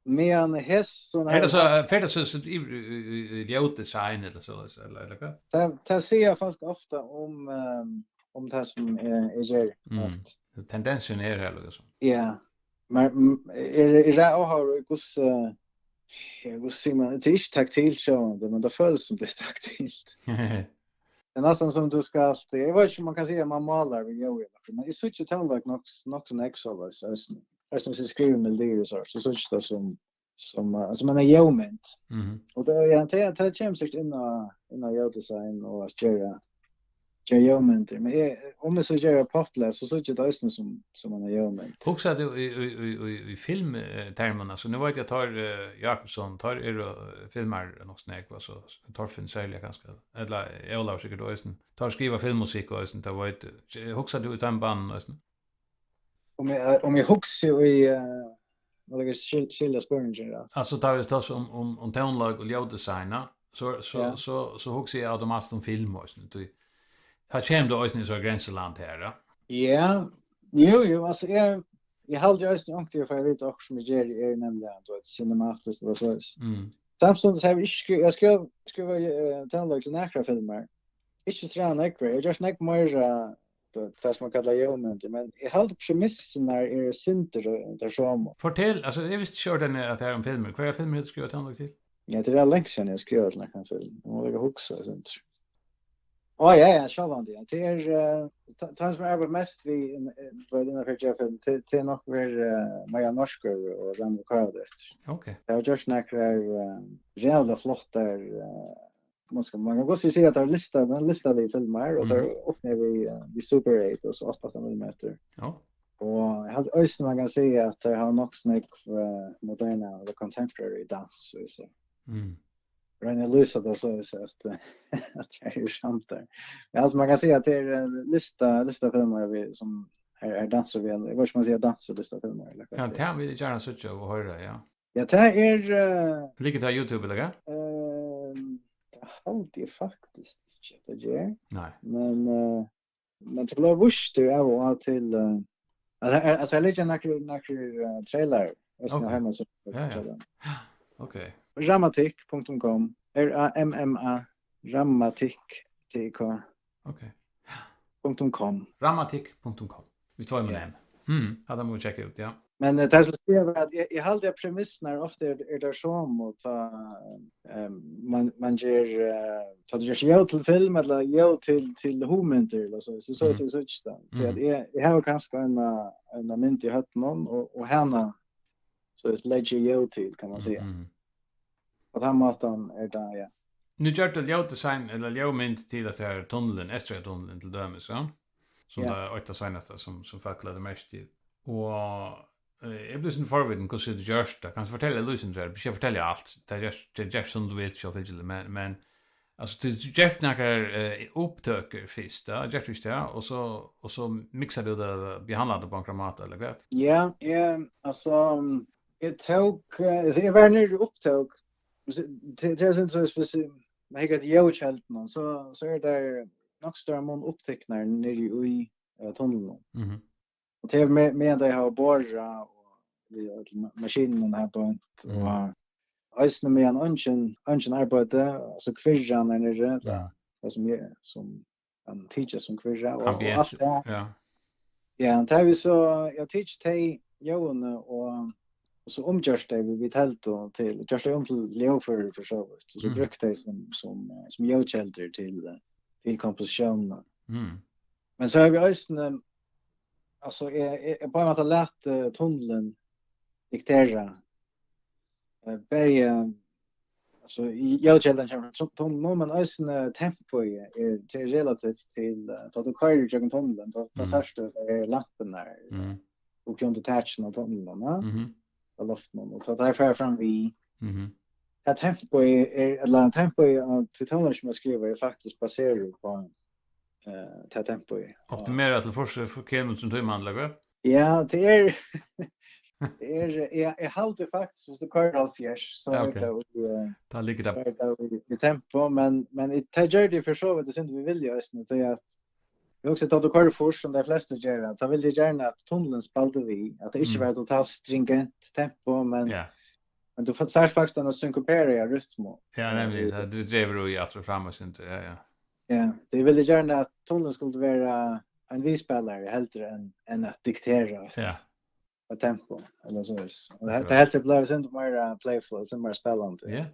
Meðan hesum Er tað so, her fer tað so, so yvir í, í, í, í ljóðdesign ella so, ella, ella hvat? Tað, tað siga fólk ofta um, ehm, um tað sum eg, eg geri, Mm. at Tendensin er her, líkasum. Ja. Men, mm, er, er tað áhugaður í hvussu, ja, hvussu sigur man, tað er ikki taktilt sjálvandi, men tað følist sum tað er taktilt. Tað er næstan sum tú skalt, eg veit ikki um man kann siga at man málar við ljóði, men eg síggi tónleik nokk, nokk so nógv soleiðis, eisini. Eisini viss eg skrivi melodiir og so, so síggi eg tað sum, sum, eh, sum eina ljóðmynd. Mhm. Og tað, ja, tað, tað kemur sikkurt inn á, inn á ljóðdesign og at gera, gera ljóðmyndir. Men eg, um eg so geri popplag, so síggi eg tað eisini sum, sum eina ljóðmynd. Hugsar tú í, í, í, í, í filmtermum, altso, nú veit eg at teir, eh, Jákupsson, teir eru, eh, filmar nokk so nógv, altso, Torfinn serliga kanska, ella Ólavur sikkurt eisini. Teir skriva filmmusikk eisini, tað veit eg. Hugsar tú í teimum banum eisini? Um eg, um eg hugsi í, eh, nú eri eg skil-, skilja spurningin rætt. Altso, tá vit tosa um, um, um tónleik og ljóðdesign, so, so, Ja. so, so hugsi eg automatiskt um film eisini. Tí, tá kemur tú eisini í so grensuland her, ja. Ja, jú, jú, altso, eg, eg haldi eisini onkuntíð at fara at vita okkurt sum eg geri er nemliga, tú veit, cinematiskt ella soleiðis. Mm. Samstundis havi eg ikki skri-, eg skrivi, skrivi, eh, tónleik til nakrar filmar. Ikki so nógvar. Eg havi gjørt nógv meira, eh, tað, tað sum man kallar ljóðmyndir, men eg haldi premissurnar eru sindur, eh, tær somu. Fortel, altso, eg visti ikki ordiliga at tað er um filmir. Hvørjar filmir hevur tú skrivað tónleik til? Ja, tað er langt síðan eg havi skrivað til nakran film. Eg má líka hugsa eitt sindur. Á, ja, ja, sjálvandi, ja. Tað er, eh, ta-, tann sum eg arbeiði mest við inn-, eh, innanfyri at gera film, tað, tað er nokk verið, eh, Maria Norskøy og Rannvá Káradóttir. Ok. Tað hava gjørt nakrar, eh, ræðuliga flottar, eh, man skal, man kann gott siga at tær lista, men lista við filmar, og tær opna við, eh, við Super eight og so átta millimetrar. Ja. Og eg helt eisini man kann siga at tær hava nokk snakk, eh, moderna, the contemporary dans, so. Mm. Royna at lýsa tað so, so at, at tær eru samdar. Ja, altso, man kann siga at tað er, eh, lista, lista filmar við, sum er, er dansur við, eg veit ikki um man sigur dansur lista filmar, ella hvat. Ja, tað vil eg gjarna síggja og hoyra, ja. Ja, tað er, eh, liggur tað á YouTube, ella hvat? Ehm, tað haldi eg faktiskt ikki at tað ger. Nei. Men, eh, men tað blívur vístir av og á til, eh, altso, her, altso, her liggja nakrir, nakrir, eh, trailer, eisini á heimasíðuni. Ja, ja. Ok. Rammatikk punktum com, R A M M A, Rammatikk, T I K. Ok. Punktum com. Rammatikk punktum com. Við tveimum M. Hmm, hatta má vit tjekka út, ja. Men, eh, tað sum eg sigi er at eg, eg haldi at premissarnar ofta eru, eru tær somu, tá, eh, man, man ger, eh, tá tú ger ljóð til film, ella ljóð til, til hugmyndir, ella so, so, so, so, so, so, tí at eg, eg havi kanska eina, eina mynd í høvdinum, og, og hana, so, leggi eg ljóð til, kann man siga. Mm. Á tann mátan er tað, ja. Nú gjørdi tú ljóðdesign, ella ljóðmynd til at tað er tunnilin, Eysturoyartunnilin til dømis, ja? Sum, ja, tað er eitt av seinasta, sum, sum fólk løgdu merki til. Og, eh, eg blívi sovorðin forvitin, hvussu tú gjørdi tað. Kanst tú fortelja, Lúsin, tað? Ikki fortelja alt. Tað er gjørt, tað er gjørt sum tú vilt, sjálvfylgiliga, men, men, altso, tú, tú gjørdi nakrar, eh, upptøkur fyrst, ja? Gjørdi tú ikki tað? Og so, og so miksar tú tað, behandlar tað á onkran máta, ella hvat? Ja, ja, altso, eg tók, eh, altso, eg var niðri í upptøk, til, til, til, so, hvis man hyggur eftir ljóðkeldunum, so, so eru tær nokk stóran mun upptiknar niðri í, eh, tunlinum. Mhm. Og tað er me-, meðan tey hava borað og við øllum ma-, maskinunum har beint, og eisini meðan eingin, eingin arbeiði, altso kvirran er niðri, ja, tað sum eg, sum kann tykjast sum kvirra og, og alt tað. Ja. Ja, tað er við so, eg havi tikið tey ljóðini og, og so umgjørt tey við, við teldu til, gjørt tey um til ljóðføri fyri so vítt, og so brúkt tey sum, sum, eh, sum ljóðkeldur til, eh, til kompositiónina. Mm. Men so havi eg eisini, altso, eg, eg, eg bara mátti lata, eh, tunnilin diktera, eh, bæði, eh, altso, í, ljóðkeldan kemur frá tun-, tunlinum, men eisini tempoið er, er relativt til, eh, tá tú koyrir gjøgnum tunnilin, tá, tá sært tú, at tað er lampurnar, mm, uppi undir takinum á tunlinum, ja? Mhm. Á loftinum, og tá tær fara fram við. Mhm. Tað tempoið er, ella tempoið á tí tónleiki sum eg skrivi, er faktiskt baserað upp á, eh, tað tempoið. Optimerað til fýrs kilometrar í tíman, ella hvat? Ja, tað er, tað er, eg, eg haldi faktiskt, viss tú koyrir hálvfjerðs, so, ja, ok, er tað í, eh, tá liggur tað, so er tað í, í tempo, men, men í, tað gjørdi eg fyri so vítt, eg syntes við vilja eisini, tí at eg hugsi, tá tú koyrir fýrs, sum tey flestu gera, tá vil eg gjarna at tunnilin spældi við, at tað ikki, mm, var totalt stringent tempo, men, ja, men tú fa-, sært faktiskt eina synkoperaða rytmu. Ja, eh, nemliga, í, tað, tú dregur í aftur og fram og sindur, ja, ja. Ja, tí eg vildi gjarna at tunnilin skuldi vera ein viðspælari heldur enn, enn at diktera eitt, ja, eitt tempo, ella so. Og tað, akkurát, tað helt eg bleiv sindur meira playful, sindur meira spælandi. Ja.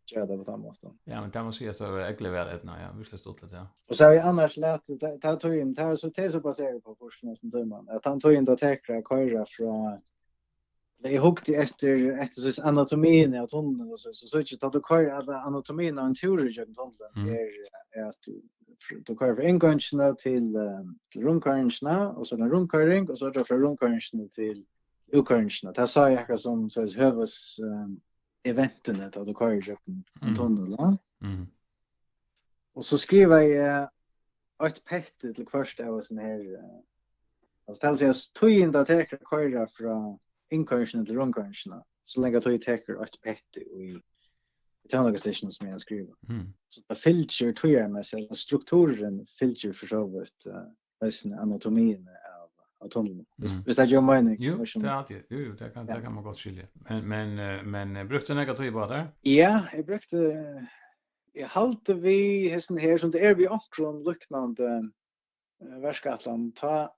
Gera tað á tann mátan. Ja, men tað má sigast at vera ógvuliga væl eydnað, ja, veruliga stuttligt, ja. Og so havi eg annars latið, tað, tað er tíðin, tað er so, tað er so baserað upp á fýrsum og tíman, at tann tíðin tað tekur at koyra frá, eg hugdi eftir, eftir, so, anatomiini av tunlinum, og so, so, so, tá tú koyrir alla anatomiina av ein túr ígjøgnum tunnilin, mm, er, er at tú koyrir frá inngoyringini til, eh, til rundkoyringina, og so er tað rundkoyring, og so er tað frá rundkoyringini til útkoyringina. Tað sá eg akkurát sum, so, høvuðs, eh, eventini, tá tú koyrir gjøgnum ein, mm, tunnil, ja. Mm. Og so skrivaði eg eitt petti til hvørt av hesum her, eh, altso, tað vil siga, tíðin tað tekur at koyra frá innkoyringini til rundkoyringina, so langa tíð tekur eitt petti í, í tónleikastykkinum sum eg havi skrivað. Mm. So tað fylgir tíðarmessigt, ella strukturin fylgir fyri so vítt, eh, eisini anatomiini av, av tunlinum. Viss, mm, viss tað gevur meining. Jú, tað er alt, jú, jú, tað kann, ja, tað kann man gott skilja. Men, men, eh, men, eh, brúkti tú nógva tíð uppá tað? Ja, eg brúkti, eh, eg haldi við hesum her, sum tað er við onkrum líknandi, eh, verkætlan, tá,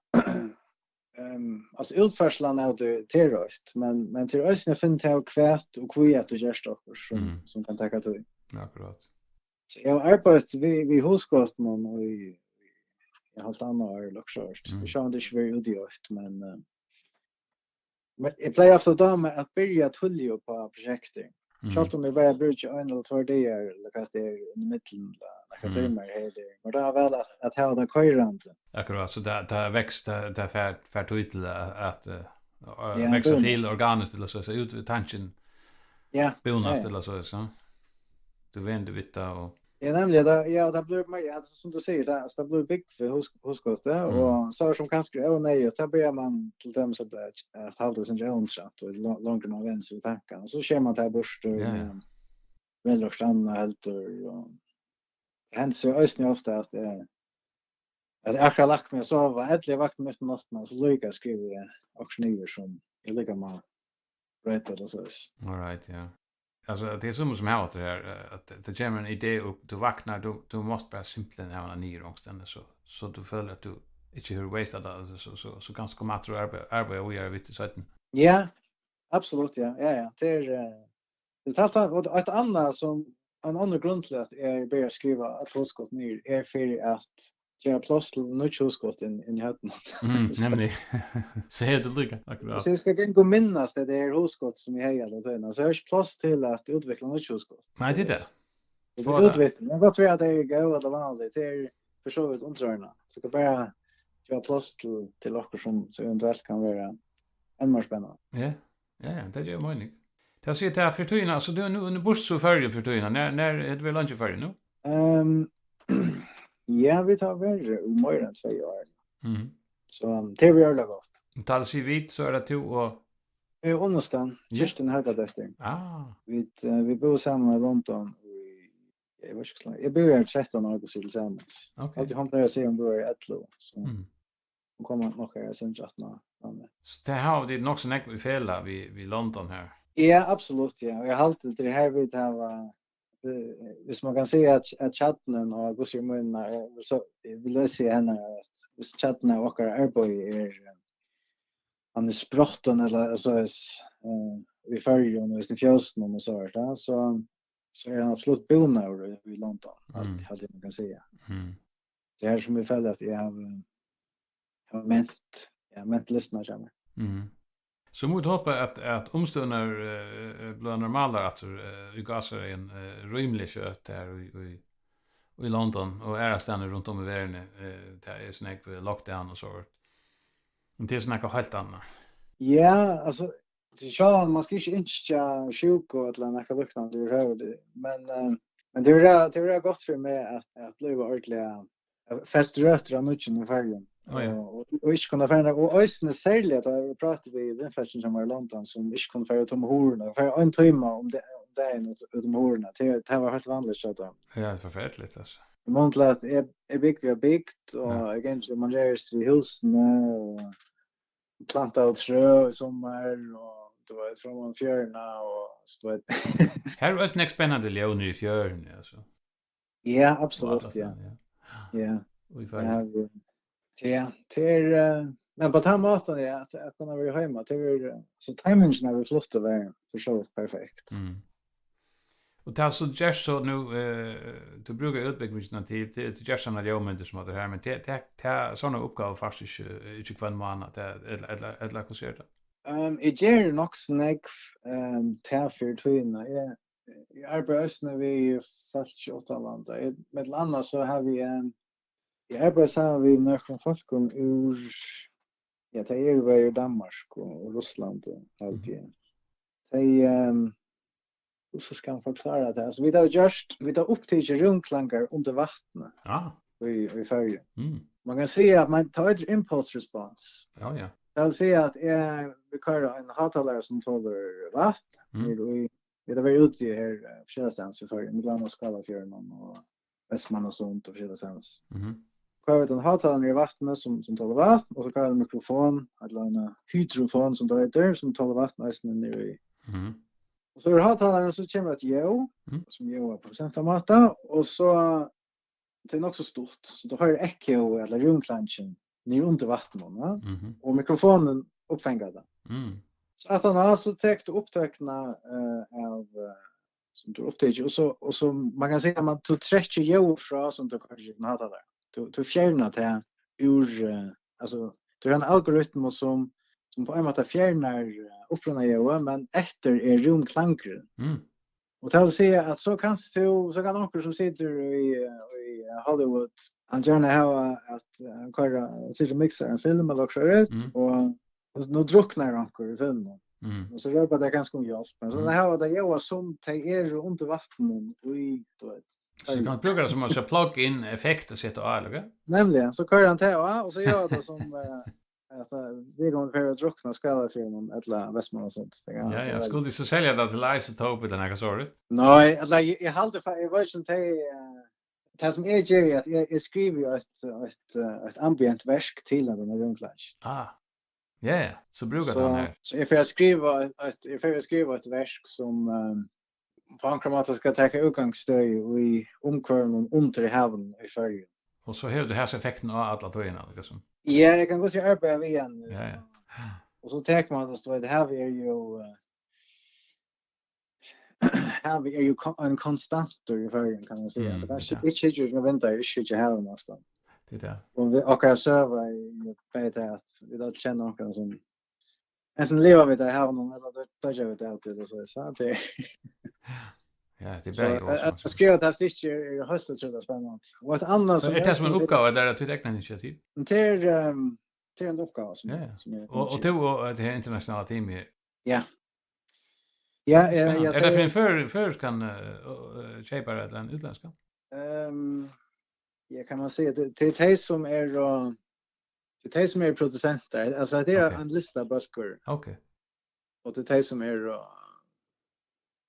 ehm, altso, útførslan av tí, tað er eitt, men, men tað er eisini at finna út av hvat og hví at tú gert okkurt sum, mm, sum kann taka tíð. Ja, akkurát. So eg havi arbeitt við, við hugskotinum í, í hálvtannað ár, ella okkurt sovorðið. Mm. Eg sá hann ikki verið úti í eitt, men, eh, men eg plagi ofta at dáma at byrja tíðliga uppá prosjektir. Mhm. Sjálvt um eg bara brúki ein ella tveir dagar, ella hvat tað er, inn í millum, ella nakrar Mm. tímar her, her. Men tað er væl at, at hava tað koyrandi. Akkurát, so tað, tað veks, tað, tað fær, fær tíð til at, at, eh, Ja, veksa búnast. Til organiskt, ella so, so út við tankin Ja, búnast, ja, ja. Ella so, so. Tú venur við tað og Ja, nemliga, tað, ja, tað blívur meira, ja, sum tú sigur, tað, altso, tað blívur búgvið hugskot, ja, Mm. og so er sum kanska er óneyðugt, tað byrjar man til dømis at, at halda seg óneyðugt, og lo-, longur man venur seg við tankarnar, og so sker man tað burtur, Ja, ja. Og velur okkurt annað heldur, og tað hendir seg eisini ofta at, eh, at eg akkurát lagt meg at sova, ella eg vakni mitt í náttina, og so líka skrivi eg okkurt niður sum eg líka má broyta ella soleiðis. All right, ja. Altso, tað er sum, sum hava tað her, eh, at tað kemur ein idé upp, tú vaknar, tú, tú mást bara simpelthen hava hana niður onkustaðni, so, so tú følir at tú ikki hevur wasteað tað, so, so, so, so kanska koma aftur og arbeiða, arbeiða víðari við tí seinni. Ja, absolutt, ja. Ja, ja. Tað er, eh, tað er alt annað, og eitt annað sum, ein annar grund til at eg byrjaði at skriva øll hugskot niður, er fyri at gera pláss til nýggj hugskot inn, inn í høvdinum. Mm, nemliga. So hevur tú líka, akkurát. So eg skal ganga og minnast at tað er hugskot sum eg hevði alla tíðina. So eg havi ikki pláss til at útvikla nýggj hugskot. Nei, tað er tað. Og Fá tað tað. Útvikling. Men gott vera at tað er góð ella vanlig. Tað er fyri so vítt undirordnað. So eg skal bara gera pláss til, til okkurt sum, sum eventuelt kann vera enn meira spennandi. Ja, ja, ja, tað gevur meining. Tað sigur tað fyri tíðina, so tú er nú, nú burtur úr Føroyum fyri tíðina. Nær, nær, hevur tú verið leingi í Føroyum nú? Ehm, ja, vit hava verið í meira enn tvey ár. Mhm. So, um, tað er veruliga gott. Tá tú sigur vit, so er tað tú og Eg og unnusta, Ja. Kirstin Helgadóttir. Ah. Vit, eh, vit búðu saman í London í, eg veit ikki, hvussu leingi. Eg búði her trettan ár, hvussu er til samans. Ok. Altíð hon pleier at siga, hon búði her í ellivu, so Mm. hon kom nokk her, sindur aftan á, á meg. So tað hava tit nokk so nógv í felag við, við London her? Ja, absolutt, ja. Og eg haldi, tað er her vit hava, eh, hvis man kann siga at, at kjarnin og hvussu er mín, eh, so, eh, vil eg siga henne, at hvis kjarnin av okkara arbeiði er, eh, hann er sprottin, ella, altso, eh, í Føroyum, og í Fjósinum og so er tað, so, so er hann absolutt búnaður í, í London, alt, Mm. alt eg man kann siga. Mm. Tað er her sum eg føli at eg havi, havi ment, ja, ment listina hjá mær. Mhm. So mugu vit hopa at, at umstøðurnar, eh, eh, blíva normalar aftur, eh, í gásareygum, eh, rímiliga skjótt her í, í, í London og aðrastaðni runt um í verðini. Eh, tað er so nógv lockdown og so. Men tað er so nakað heilt annað. Ja, altso, tað er sjálvandi, man skal ikki ynskja sjúku ella nakað líknandi yvirhøvur, men, eh, men tað er, tað er gott fyri meg at, at blíva ordiliga, eh, fest røtur av nýggjum í Føroyum. Á, ja. Og, og, og ikki kunna fara, og eisini serliga, tá eg práti við vinfólkini hjá mær í London, sum ikki kunnu fara út um hurðina, fara ein tíma um da-, um dagin út, út um hurðina. Tað, tað var heilt vanligt hjá teimum. Ja, tað er forferdiligt, altso. Í mun til at eg, eg búgvi í bygd, og Ja. eg gangi og mangerast við húsini, og planta og trø í summar, og, tú veit, fram um fjøruna, og, so, tú veit. Her er eisini nógv spennandi ljóð niðri í fjøruni, altso. Ja, Og absolutt, ja. Allastaðni, ja. Ja. Og í Ja, Føroyum. Ja, tað er, eh, men á tann mátan, ja, at, at kunna vera heima, tað er, eh, so timingin av at flytta var fyri so vítt perfekt. Mm. Og tað sum gerst so nú, eh, tú brúkar útbúgvingina til, til, til gerst sovorðnar ljóðmyndir sum hatta her, men tað, tað, tað, sovorðnar uppgávur fært tú ikki, eh, ikki hvønn mánað, tað, ella, ella, ella hvussu er tað? Ehm, eg geri nokk so nógv, ehm, tað fyri tíðina. Eg, eg arbeiði eisini við fólki uttanlanda. Eg, millum annað so havi eg, eg arbeiði saman við nøkrum fólkum úr, ja, tey eru væl úr Danmark og, og Russlandi, haldi Mhm. eg. Tey, ehm, hvussu skal man forklára tað? Altso, vit hava gjørt, vit hava upptikið rúmklangar undir vatni Ja. í, í Føroyum. Mm. Man kann siga at man, tað eitur impulse response. Ja, ja. Tað vil siga at eg, vit koyra ein hátalara sum tolir vatn, Mm. niður í, vit hava verið úti her, eh, fleiri staðir í Føroyum, millum annað Skálafjørðinum og Vestmanna Sund og fleiri staðir. Mhm. Koyra vit ein hátalaran í vatnið sum, sum tolir vatn, og so koyra vit ein mikrofon, ella ein hydrofon sum tað eitur, sum tolir vatn eisini niður í. Mhm. Og so er hátalarin, so kemur eitt ljóð, Mhm. sum ljóðar á bestemtan máta, og so, tað er nokk so stutt, so tú hoyrir ekko ella rúmklangin niður undir vatninum, ja? Mhm. Og mikrofonin uppfangar tað. Mm. So aftaná, so tekur tú upptøkuna, eh, av, eh, sum tú upptekur, og so, og so, man kann siga, man, tú trekkir ljóð frá, sum tú koyrir gjøgnum hátalaran. Tú, tú fjernar tað úr, eh, altso, tú hevur ein algoritmu sum, sum á ein máta fjernar, eh, upprunaljóðið, men eftir er rúmklangurin. Mm. Og tað vil siga, at so kanst tú, so kann onkur sum situr í, í Hollywood, hann gjarna hava, at, eh, hann koyrir, situr og miksar ein film ella okkurt, mm, og, og nú druknar onkur í filminum. Mm. Og so rópar tey kanska um hjálp, men so, mm, hava tey ljóðað sum tey eru undir vatninum í, tú veit. So tú kanst brúka tað sum ein plug-in effekt at seta á, ella hvat? Nemliga, so koyrir hann tað á, og so ger tað sum, eh, at, eh, viðkomandi fer at drukna Skálafjørðinum ella Vestmanna Sund. Ja, ja, so skuldi tú so selja tað til Isotope ella nakað sovorðið? Nei, ella eg, eg haldi fa-, eg veit ikki um tey, eh, tað sum eg geri, at eg, eg skrivi jo eitt, eitt, eh, eitt ambient verk til at hon er rundlans. Ah. Ja, ja, so brúkar tú hann her. So eg fer at skriva eitt, eitt, eg fer at skriva eitt verk sum, eh, á onkran máta skal taka útgangsstøði í umhvørvinum undir havinum í Føroyum. Og so hevur tú hasa effektin á alla tíðina, líkasum. Ja, eg kann gott siga arbeiða við hann. Ja, ja. Og so tekur man, tú veit, havið er jo, eh, havið er jo kon-, ein konstantur í Føroyum, kann man siga. Mm, tað er ikki, ja, ikki, ikki, ikki, vindar, ikki, ikki havið, næstan. Tað er tað. Og vit, okkara søga er jo bæði tað, at vit øll kenna onkran sum antin liva vit av havinum, ella doy-, doyggja vit av tí, so, so, tað er. Ja, tað er so, bæði at, at skriva tað stykkið er, er heilt ótrúliga spennandi. Og eitt annað sum er, er tað sum ein uppgáva, ella er tað títt egna initiativ? Men tað er, ehm, tað er ein uppgáva sum, ja, ja, sum er, og, og tú og, og tað her internasjonala teamið? Ja. Ja, ja, spennandi. Ja, er tað fyri ein før-, føroyskan, eh, eh, keypara ella ein útlendskan? Ehm, ja, kann man siga, tað, tað er tey sum eru, tað er tey sum eru produsentar. Altso, tað er, ok, ein listabólkur. Ok. Og tað er tey sum eru,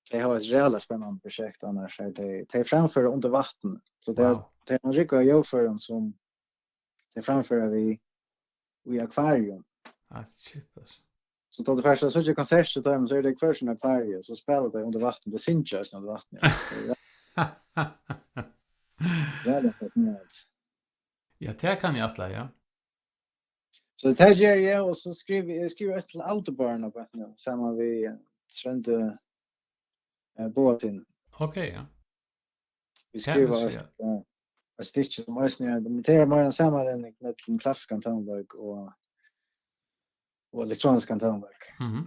tey hava eitt ræðuliga spennandi prosjekt, annars er tey, tey framføra undir vatni. So tey, wow, tey hava ein rúgvu av ljóðførum sum tey framføra við í akvarium. Ah, shit, altso. So tá tú fert at síggja konsert til teimum, so eru tey í hvør sín akvarium, so spæla tey undir vatni, tey syngja eisini undir vatni, ja. Ja, tað er fascinerandi. Ja, tað kann eg ætla, ja. So tað geri eg, og so skrivi eg, skrivi eisini til Aldubarna á beinanvegin, saman við, eh, Tróndi, eh, Bogatin. Ok, ja. Vit skriva eitt, eh, eitt stykki sum eisini er, men tað er meira ein samanrenning millum klassiskan tónleik og, og elektroniskan tónleik. Mhm.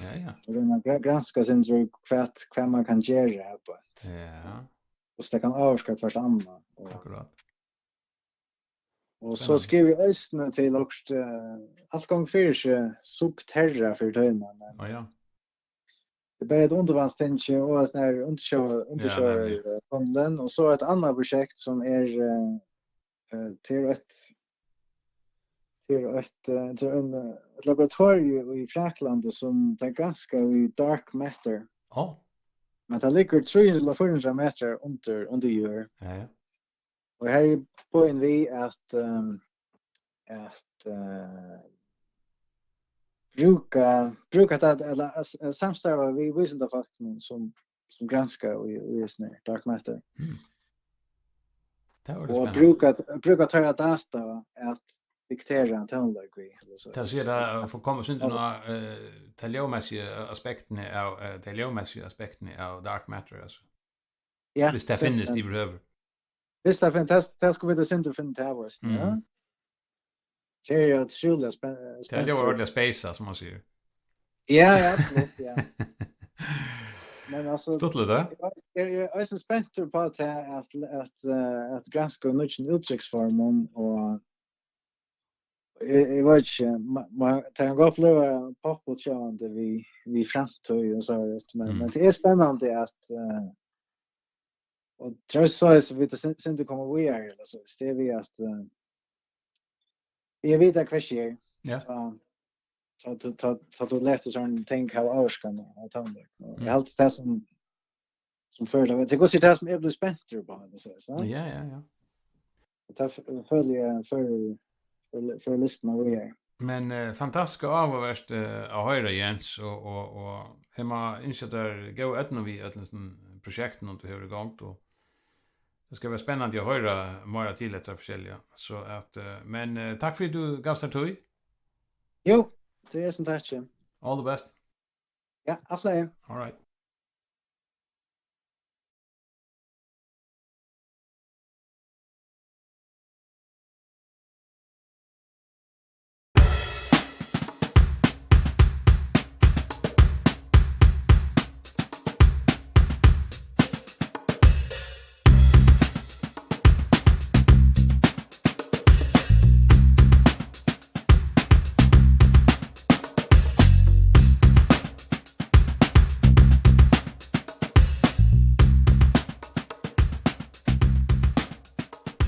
Ja, ja. Og royna at gra-, granska eitt sindur hvat, hvat man kann gera her uppá. Ja. Og so tað kann ávirka hvørt annað. Og akkurát. Og so, spennandi, skrivi eg eisini til okkurt, eh, alt gongur fyri seg, Subterra fyri tíðina, men, á, ja, tað er bæði eitt undirvatnstingi og eitt sånn her undirsjó-, ja, undirsjóvartunnil, nemliga, eh, og so eitt annað prosjekt sum er, eh, eh, til eitt, til eitt, eh, til ein, eh, eitt laboratorium í Fraklandi sum tey granska í dark matter. Á. Men tað liggur trý hundrað til fýra hundrað metrar undir, undir jørð. Ja, ja. Og her er poenget við at, ehm, at, eh, brúka, brúka tað, ella at s-, at samstarva við vísindafólk sum, sum granska í, í hesum her dark matter. Mm. Tað var, og spennandi, brúka, brúka teirra data at diktera tónleik við, ella so. Tað sigur tað, at fáa koma eitt sindur inn á, eh, tey ljóðmessigu aspektini av, eh, tey ljóðmessigu aspektini av dark matter, altso. Ja, viss tað finnist yvirhøvur. Viss tað finnist, tað, tað skulu vit eitt sindur finna út av, veitst tú, ja. Mm. Tað er jo ótrúliga spen-, tað er jo spennandi. Ordiliga spacað, sum man sigur. Ja, ja, absolutt, ja. Men altso, stuttligt, ja. Eg, eg, eg eri eisini spentur uppá tað at, at, eh, at granska nýggjum úttrykksformum og Eg, eg veit ikki, ma-, ma-, tað kann gott blíva popputjávandi við, við framtíð og so, veitst, men, mm, men tað er spennandi at, eh, og tað er so, so vit sin-, sindur koma víðari, ella so, so tað er við at, eh, eg veit at hvat sker. Ja. Tá, tá, tá, tá, tá tú letur sånne ting hava ávirkan á tónleik. Og eg, mm, haldi tað sum sum førir til, tað er gott at siga tað sum eg blívi spentur uppá, kann man siga, so. Ja, ja, ja. Og tað f-, føli eg førir, førir, førir listina víðari. Men, eh, fantastiskt og áhugavert, eh, at hoyra, Jens, og, og, og eg má ynskja tær góða eydnu við øllum hesum prosjektunum, tú hevur í gongd, og tað skal vera spennandi at hoyra meira til hetta forskelliga. So at, eh, men, eh, takk fyri at tú gavst tær tíð. Jú, tað er sum takk. All the best. Ja, alt í lagi. All right.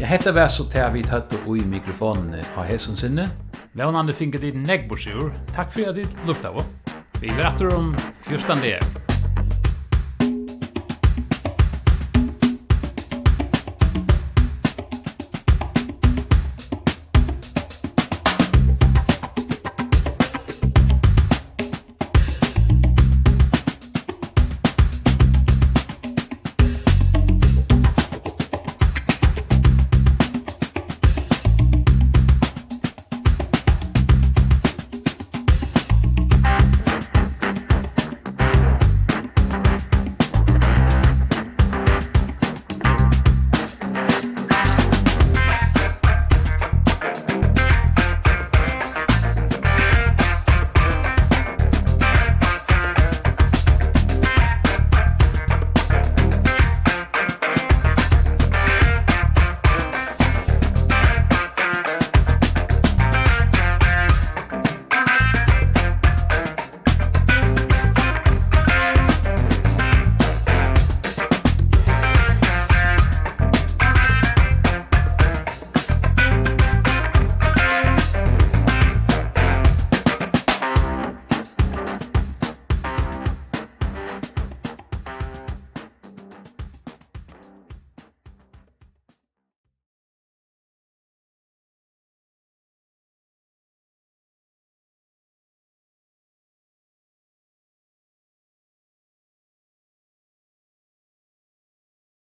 Hetta var so tað, vit høvdu í mikrofonini á hesum sinni. Vónandi fingu tit nógv burturúr. Takk fyri, at tit lurtaðu. Vit verða aftur um fjúrtan dagar.